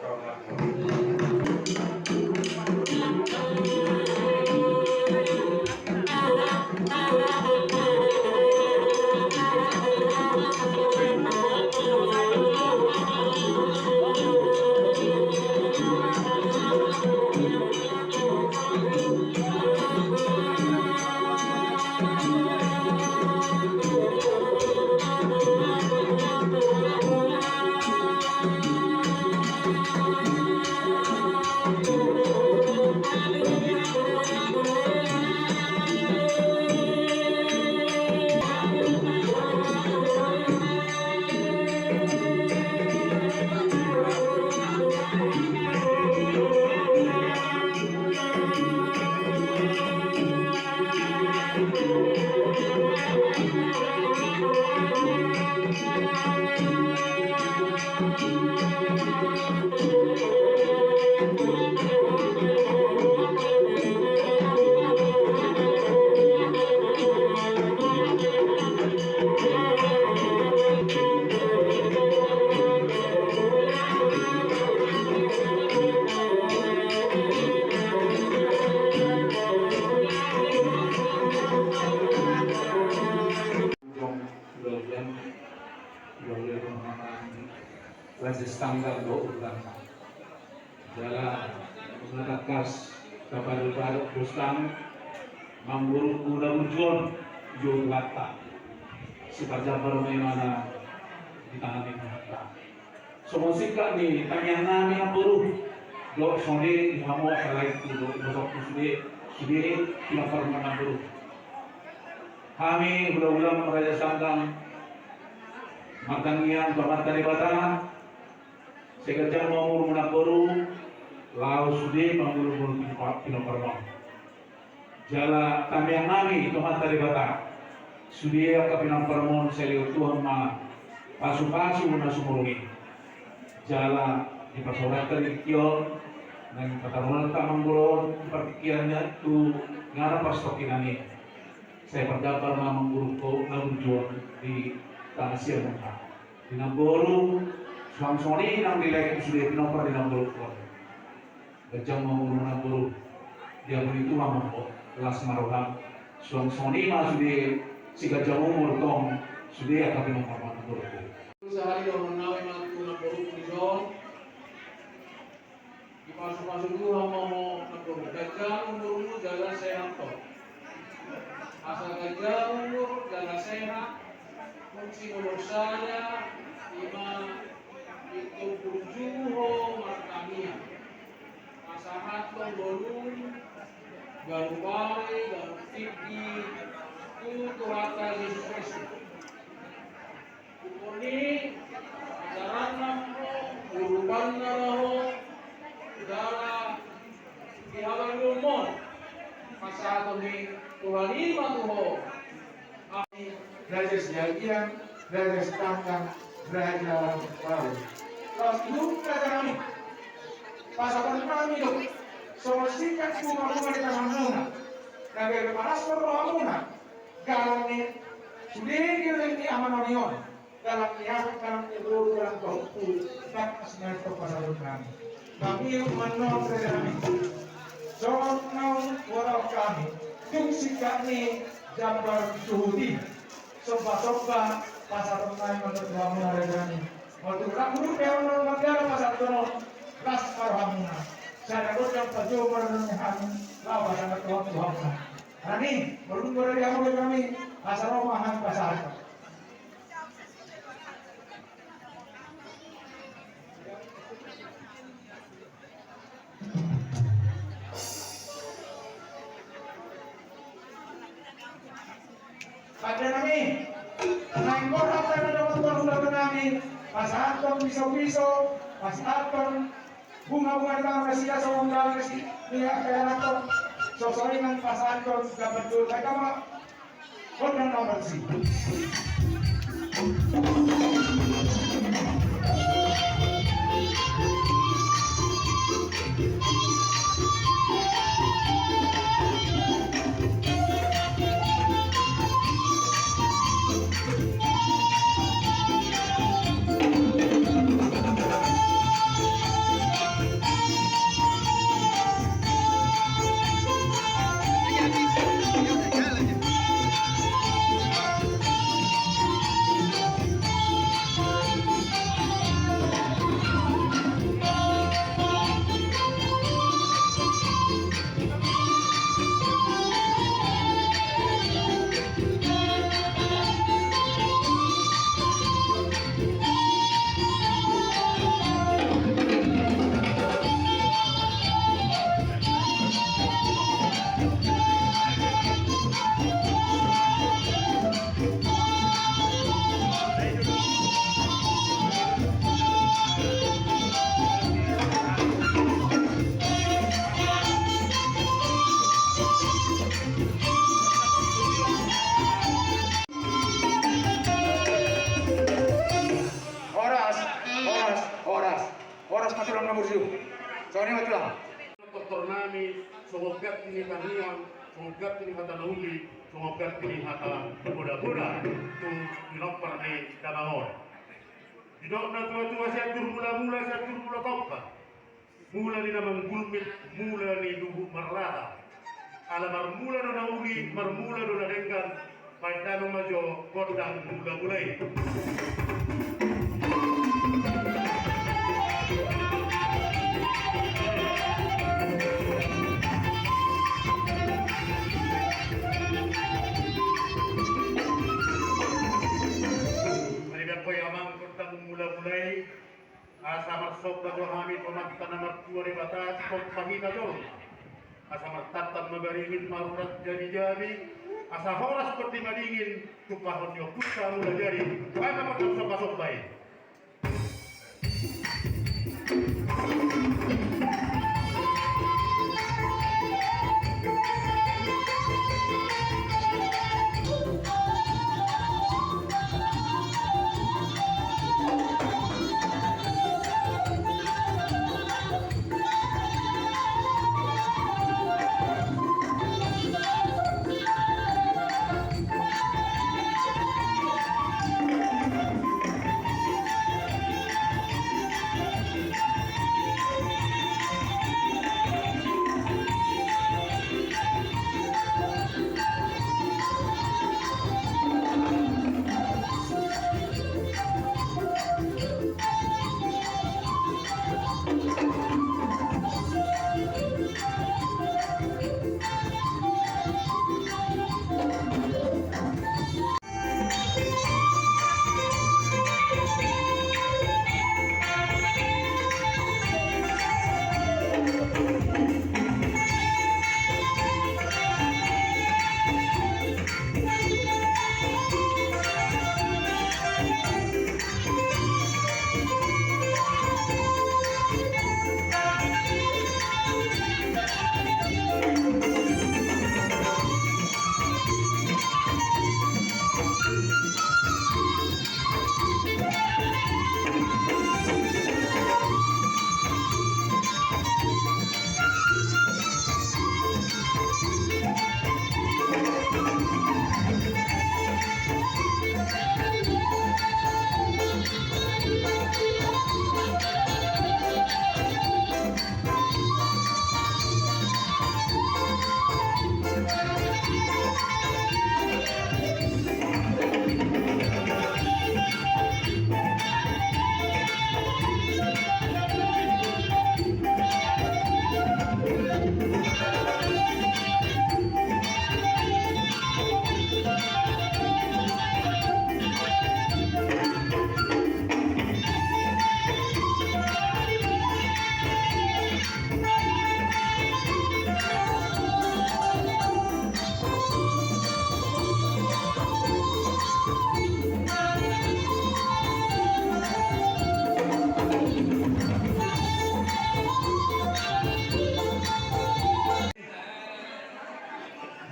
Jolo i ma Raja Sitanggang dohot Urganta. Jala na tangkas tapadopadop dos tano mangguru na burju on di Urganta. Siparjambar ma imana di tangan ni Tuhanta. Songon singkat ni tangiang nami namboru. Dohot songon i di hamu, apalagi tu dohot ibotongku sude, sude pinompar ni namboru. Hami hulahula Raja Sitanggang martangiang tu Amanta Debata, sai ganjang ma umurmu namboru, laho sude mangulumulu pinomparmon. Jala tangiang nami tu Amanta Debata, sude angka pinomparmon sai lehon Tuhan ma pasupasu na sumurung i. Jala dipasahat hata di tingki on, naeng patarunta mangguru on di partingkian na tu ngana pastongkinan i. Sai parjambar ma mangguru na burju on di tangan siamunta. Di namboru, suang songon i nang di laengku sude pinompar di namboru on. Ganjang ma umurmu namboru. Diampuni Tuhan ma ho, las ma roham. Suang songon i ma sude siganjang umur tong sude angka pinompar ni namboru. Sahali dohonon nami ma tu namboru di son. Dipasupasu Tuhan ma ho namboru, ganjang umurmu jala sehat ho. Asa ganjang umur jala sehat, fungsi nomor sada, ima ingkon burju ho martangiang. Pasahathon ngolum, ganup ari, ganup tingki, tu Tuhanta Jesus Kristus. Umur ni ajaranna ho, urupanna ho, jala di habangunmon pasahaton ni Tuhan i ma tu ho. Raja Siagian, Raja Sitanggang, Raja Laut. Laos ihup raja nami, pasahaton nami do songon singkat bunga-bunga di tanganmuna, na gabe panas rohamuna. Galang ni sude ni ama nami on, galang ni anak, galang ni boru, galang pahompu, tangkas ma i pasahaton nami. Nami manang raja nami, songon naung huhatahon hami, tung singkat ni jambar suhut i, somba-somba pasahaton nami ma tu hamuna raja nami. Molo tung rap huruk pe on, molo mardalan pasahaton on, las ma rohamuna. Sada gondang pajo ma roha ni hami laho pasahat tu hamuna. Nami, molo dung molo di hamu do nami, asa ro ma hami pasahat. Pande nami, naeng borhat nami dohot hulahula nami, pasahathon piso-piso, pasahathon bunga-bunga ni tangan na sia songon galang ni sia, ni angka ianakhon, songon i nang pasahathon gaban dua, baik apa? Gondang na marsi. Horas, horas, horas. Horas ma tulang na burju. Songon i ma tulang. Tortor nami, songon ganti ni tangiang, songon ganti ni hata na uli, songon ganti ni hata na poda-poda tu pinompar ni damang on. Didok na tua-tua, sian jur mula-mula, sian jur mula tompa. Mula ni na manggulmit, mula ni lubuk marlata. Ala marmula do na uli, marmula do na denggan, Paendahon ma jo gondang mula-mula i. Mari bangkoi amang gondang mula-mula i. Asa marsomba do hami tu Amanta na martua Debata, sikompak hita do. Asa martantan ma baringin, marurat jabi-jabi. Asa horas tondi madingin, tumpahon ni ompunta Mulajadi. Baen ma gondang somba-somba i.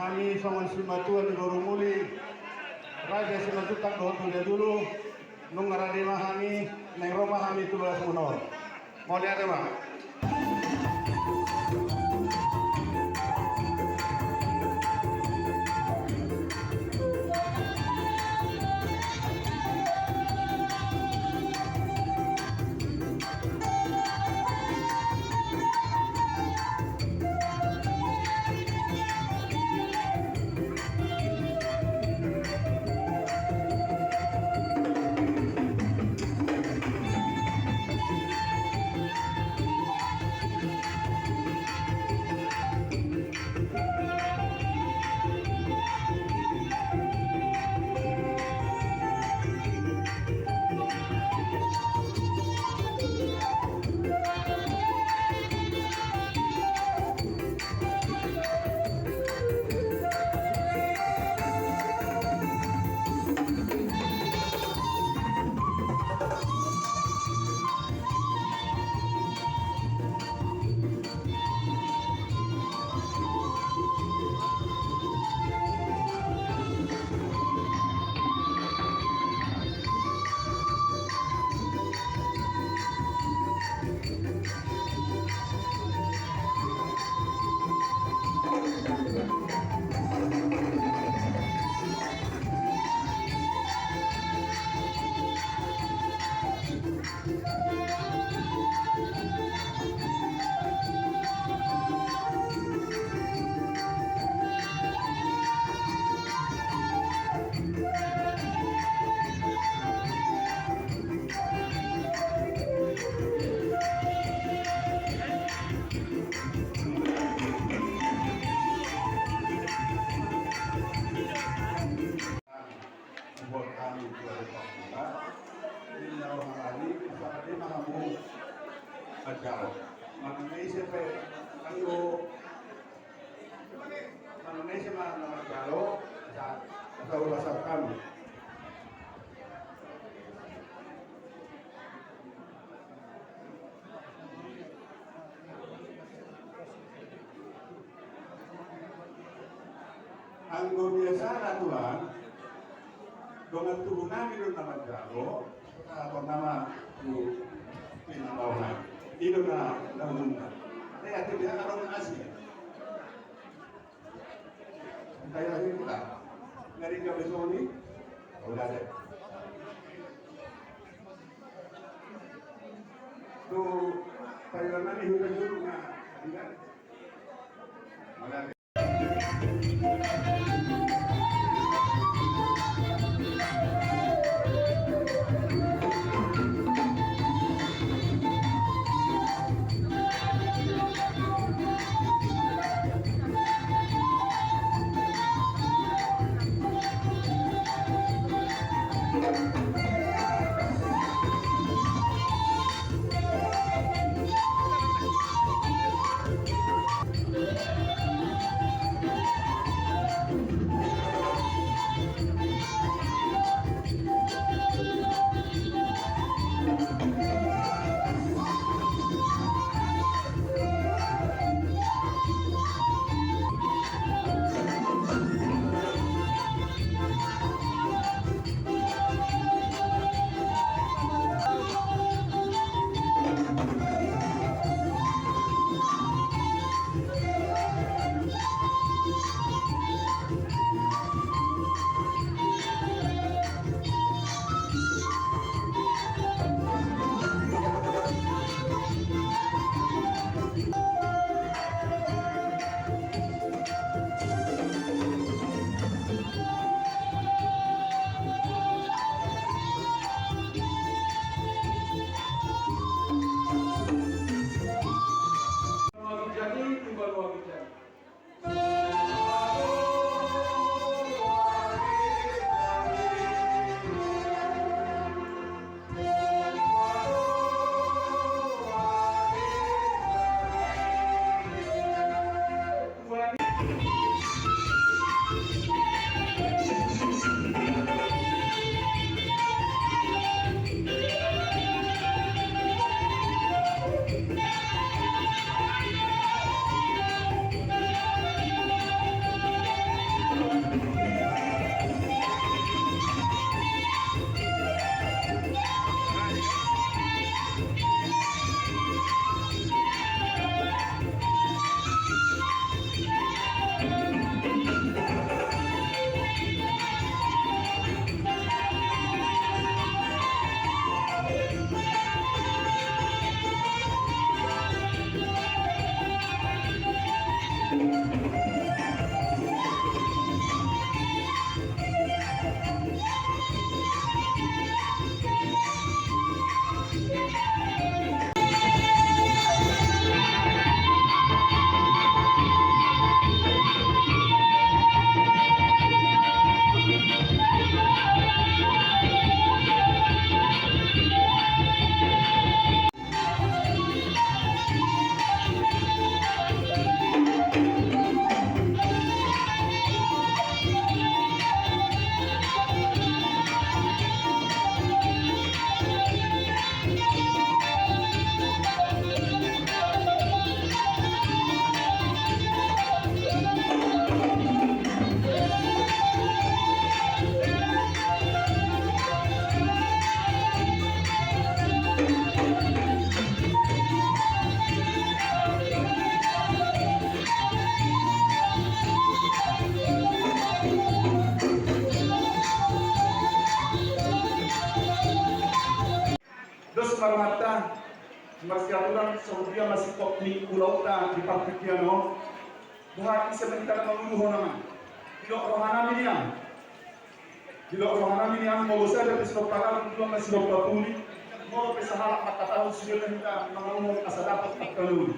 Hami songon simatua ni boru muli, Raja Simanjuntak dohot Hulahula, nunga rade ma hami, naeng ro ma hami tu bagas muna on. Mauliate ma. Manjalo. Manang na ise pe, anggo manang na ise ma na manjalo, asa, asa ulasan hami. Anggo biasana tulang, dongan tubu nami do na manjalo, sahat nama tu pinambau nami. I do na, na umumna. Tapi akhirnya adong asi. Entah ya, ini kita. Ngari ka besoni. Udah deh. Tu Thailand ini udah dulu, nah, kan? Mana? Dos ma rohanta marsiaturan, songon dia ma singkop ni ulaonta di partingkian on. Boha ise ma hita na manguluhon, amang? Didok rohanami nian. Didok rohanami nian, molo sada pe sidok pagabe, dua pe sidok patuli, molo pe sahalak mangkatahon, sude ma hita mangaluhon asa dapot angka na uli.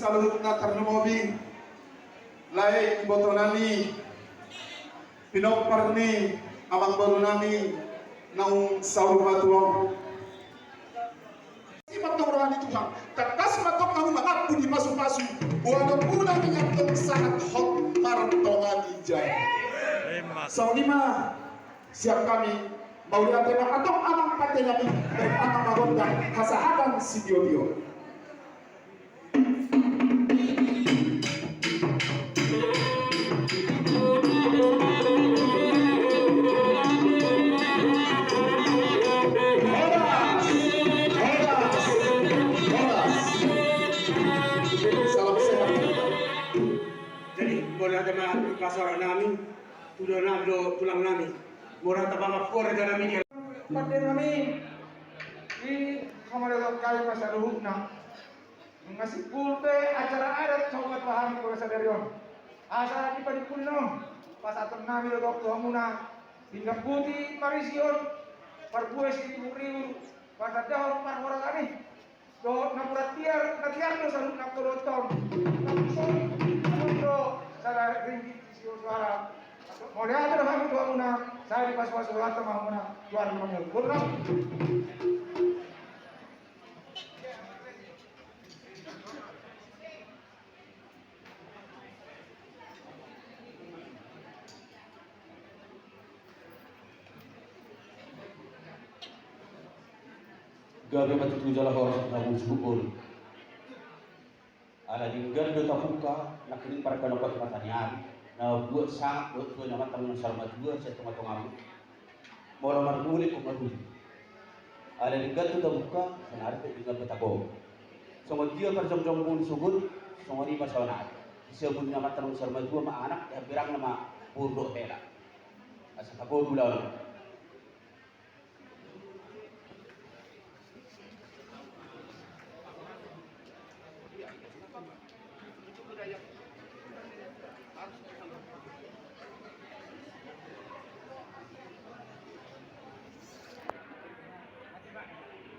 Saluhutna, tarlumobi lae iboto nami, pinompar ni amangboru nami naung saur matua on. Sipata roha ni Tuhan, tangkas ma tong hamu mangampu di pasupasu, boha do muna ni antong sahat hot martonga ginjang. Songon i ma sian hami, mauliate ma antong amang pande nami, amang marondang hasahatan sitiotio. Horas, horas, horas. Salam sehat. Jadi, mauliate ma di pasaran nami, tulang nami do, tulang nami. Mauliate ma di keluarga nami. Pande nami, i, hamu do, hami ma saluhutna. Nunga simpul pe acara adat sahat tu hami pola sadari on. Asa di panimpuli on, pasahaton nami do tu hamuna pinggan puti marisi on, parbue siribur-ribur, patandahon parhorasan i. Dohot napuran tiar, na tiar do saluhutna dohot on. Napuran on do sada ringgit sitio suara. Mauliate do hami tu hamuna, sai dipasu-pasu Tuhanta ma hamuna, Tuhan mangihuthon. Gabe ma tutu jala horas na husungkun. Ala denggan do tabungka nangkining parpanongkot mata ni ari na buat sangap dohot tu amanta na saur matua sian tonga-tongamu. Molo marmulak ho marhuli. Ala denggan do tabungka, saonari pe denggan do tagogo. Songon dia parjongjongmu di sogot, songon i ma saonari. Di siabun ni amanta na saur matua ma anak, di hambirangna ma boru dohot hela. Asa tagogo ulaon.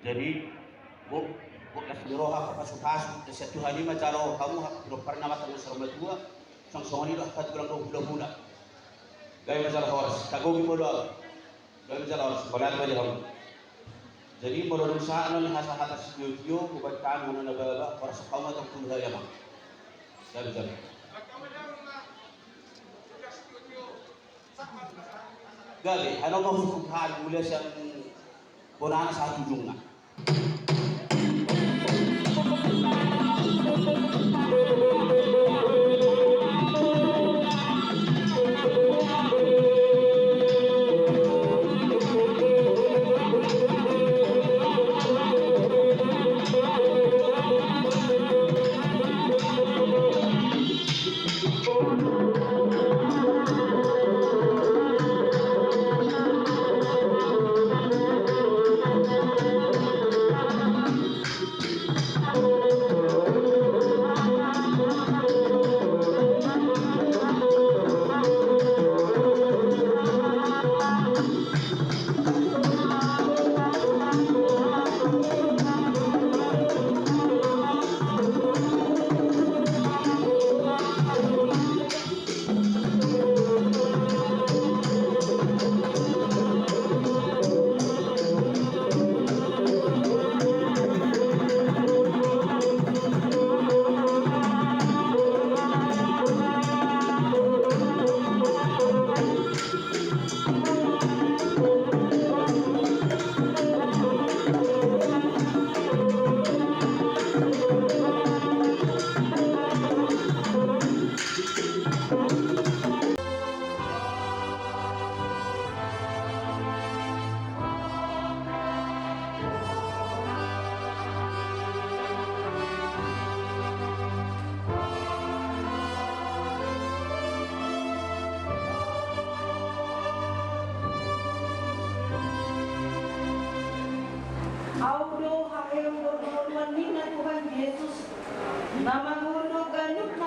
Jadi, bo, bo, las ni roha, pasu-pasu, sian Tuhan i ma jalo hamu, pinompar ni amanta na saur matua, songon i do hata tulang do hula-hula. Gabe ma jala horas, tagogo i ma ulaon. Gabe ma jala horas, mauliate ma di hamu. Jadi, molo dung sahat on hasahatan sitio-tio, hubaen hami annon na baba, horas hamu ma tong tu hami, amang. Gabe ma jala. Gabe, annon ma husungkun hami mulai sian bonana sahat tu ujungna.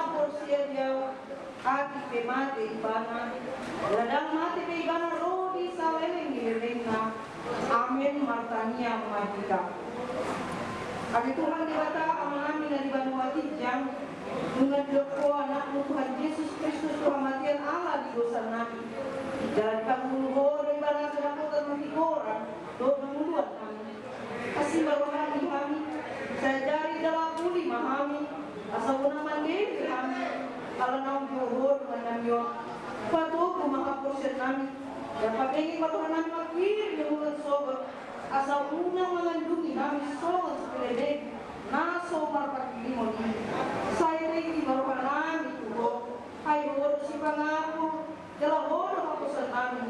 Porsea di ahu, atik pe mate ibana, jala ndang mate pe ibana ro di saleleng ni lelengna. Amen. Martangiang ma hita. Ale Tuhan Debata Amanami na di banua ginjang, nunga didok Ho Anakmu Tuhan Jesus Kristus tu hamatean ala di dosanami, jala dipangulu Ho do ibana asa dapotan hahigoran dohot hangoluan hami. Asi ma rohaM di hami, sai ajari jala uli ma hami, asa unang mandele hami, ala naung dihorhon nami on. Patogu ma haporseaonnami, jala pabenget ma rohanami manghirim hangoluan sogot, asa unang mangandungi hami songon sipelebegu na so marpanghirimon i. Sai tinggi ma rohanami tu Ho, ai Ho do sipangapul, jala Ho do haporseaonnami,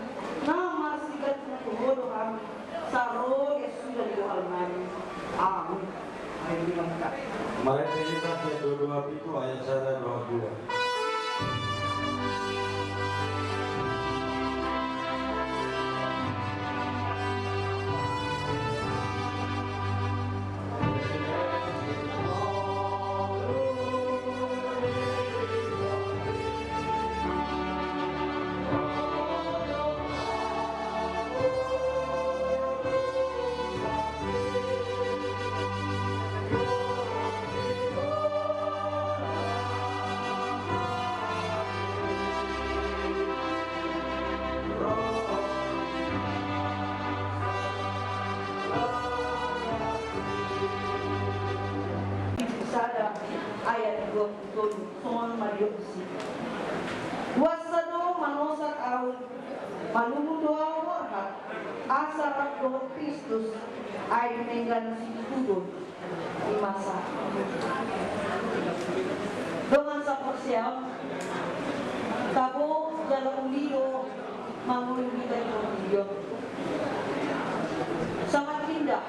na marsigantung tu Ho do hami, saroha suda di bohalnami. Amin. Amin. Marende hita sian dua dua pitu ayat sada dohot dua. Sada ayat dua puluh tolu, songon on ma didok disi. Huansa do manosak ahu, malungun do ahu borhat, asa rap dohot Kristus, ai di denggan situtu do. Ima sa. Dongan saporseaon, tabo jala uli do mangolu hita di portibi on. Sangat indah,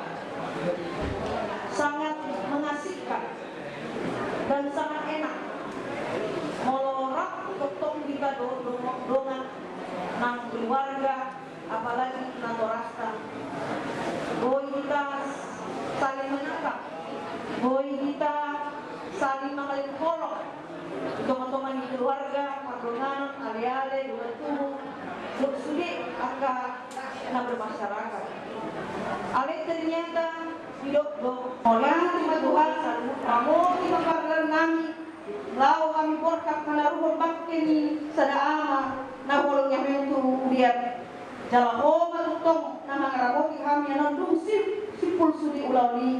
sangat mengasihkan, dan sangat enak molo rap tongtong hita do, do, dongan nang keluarga, apalagi natorasta. Boi hita saling menatap, boi hita saling mangalehon holong di tongatonga ni keluarga, pardonganan, aleale, dongan tubu, dohot sude angka na bermasyarakat. Alai ternyata didok do, mauliate ma Tuhan, ramoti ma pardalanan nami, laho hami borhat manaruhon bangke ni sada ama na huoloi hami tu huria. Jala Ho ma tongtong na mangaramoti hami annon dung si-, simpul sude ulaon i,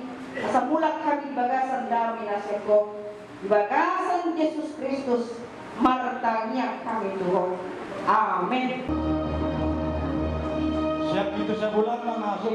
asa mulak hami di bagasan dame na sian Ho. Di bagasan Jesus Kristus martangiang hami tu Ho. Amen. Siap itu sebulan, Bang Asu.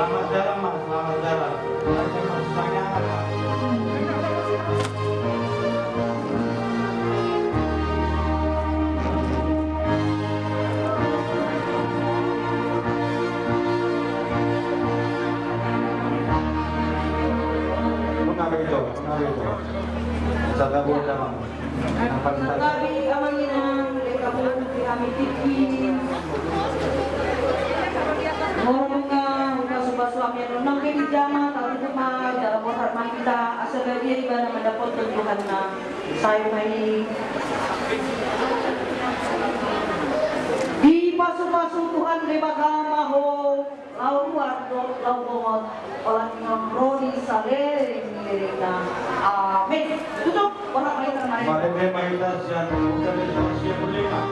Selamat jalan, Mas. Selamat jalan. Santabi amang inang, lengkap di hami tingki. Molo nunga hupasupasu hami annon nang pe di jama, tatutup ma jala borhat ma hita, asa badia ibana mandapothon Tuhanna. Sai ma i. Dipasupasu Tuhan Debata ma ho. Laho ruar dohot laho bongot, olat ni on ro di saleleng ni lelengna. Amin. Tutup, borhat ma hita. Marende ma hita sian, sian, sian, sian.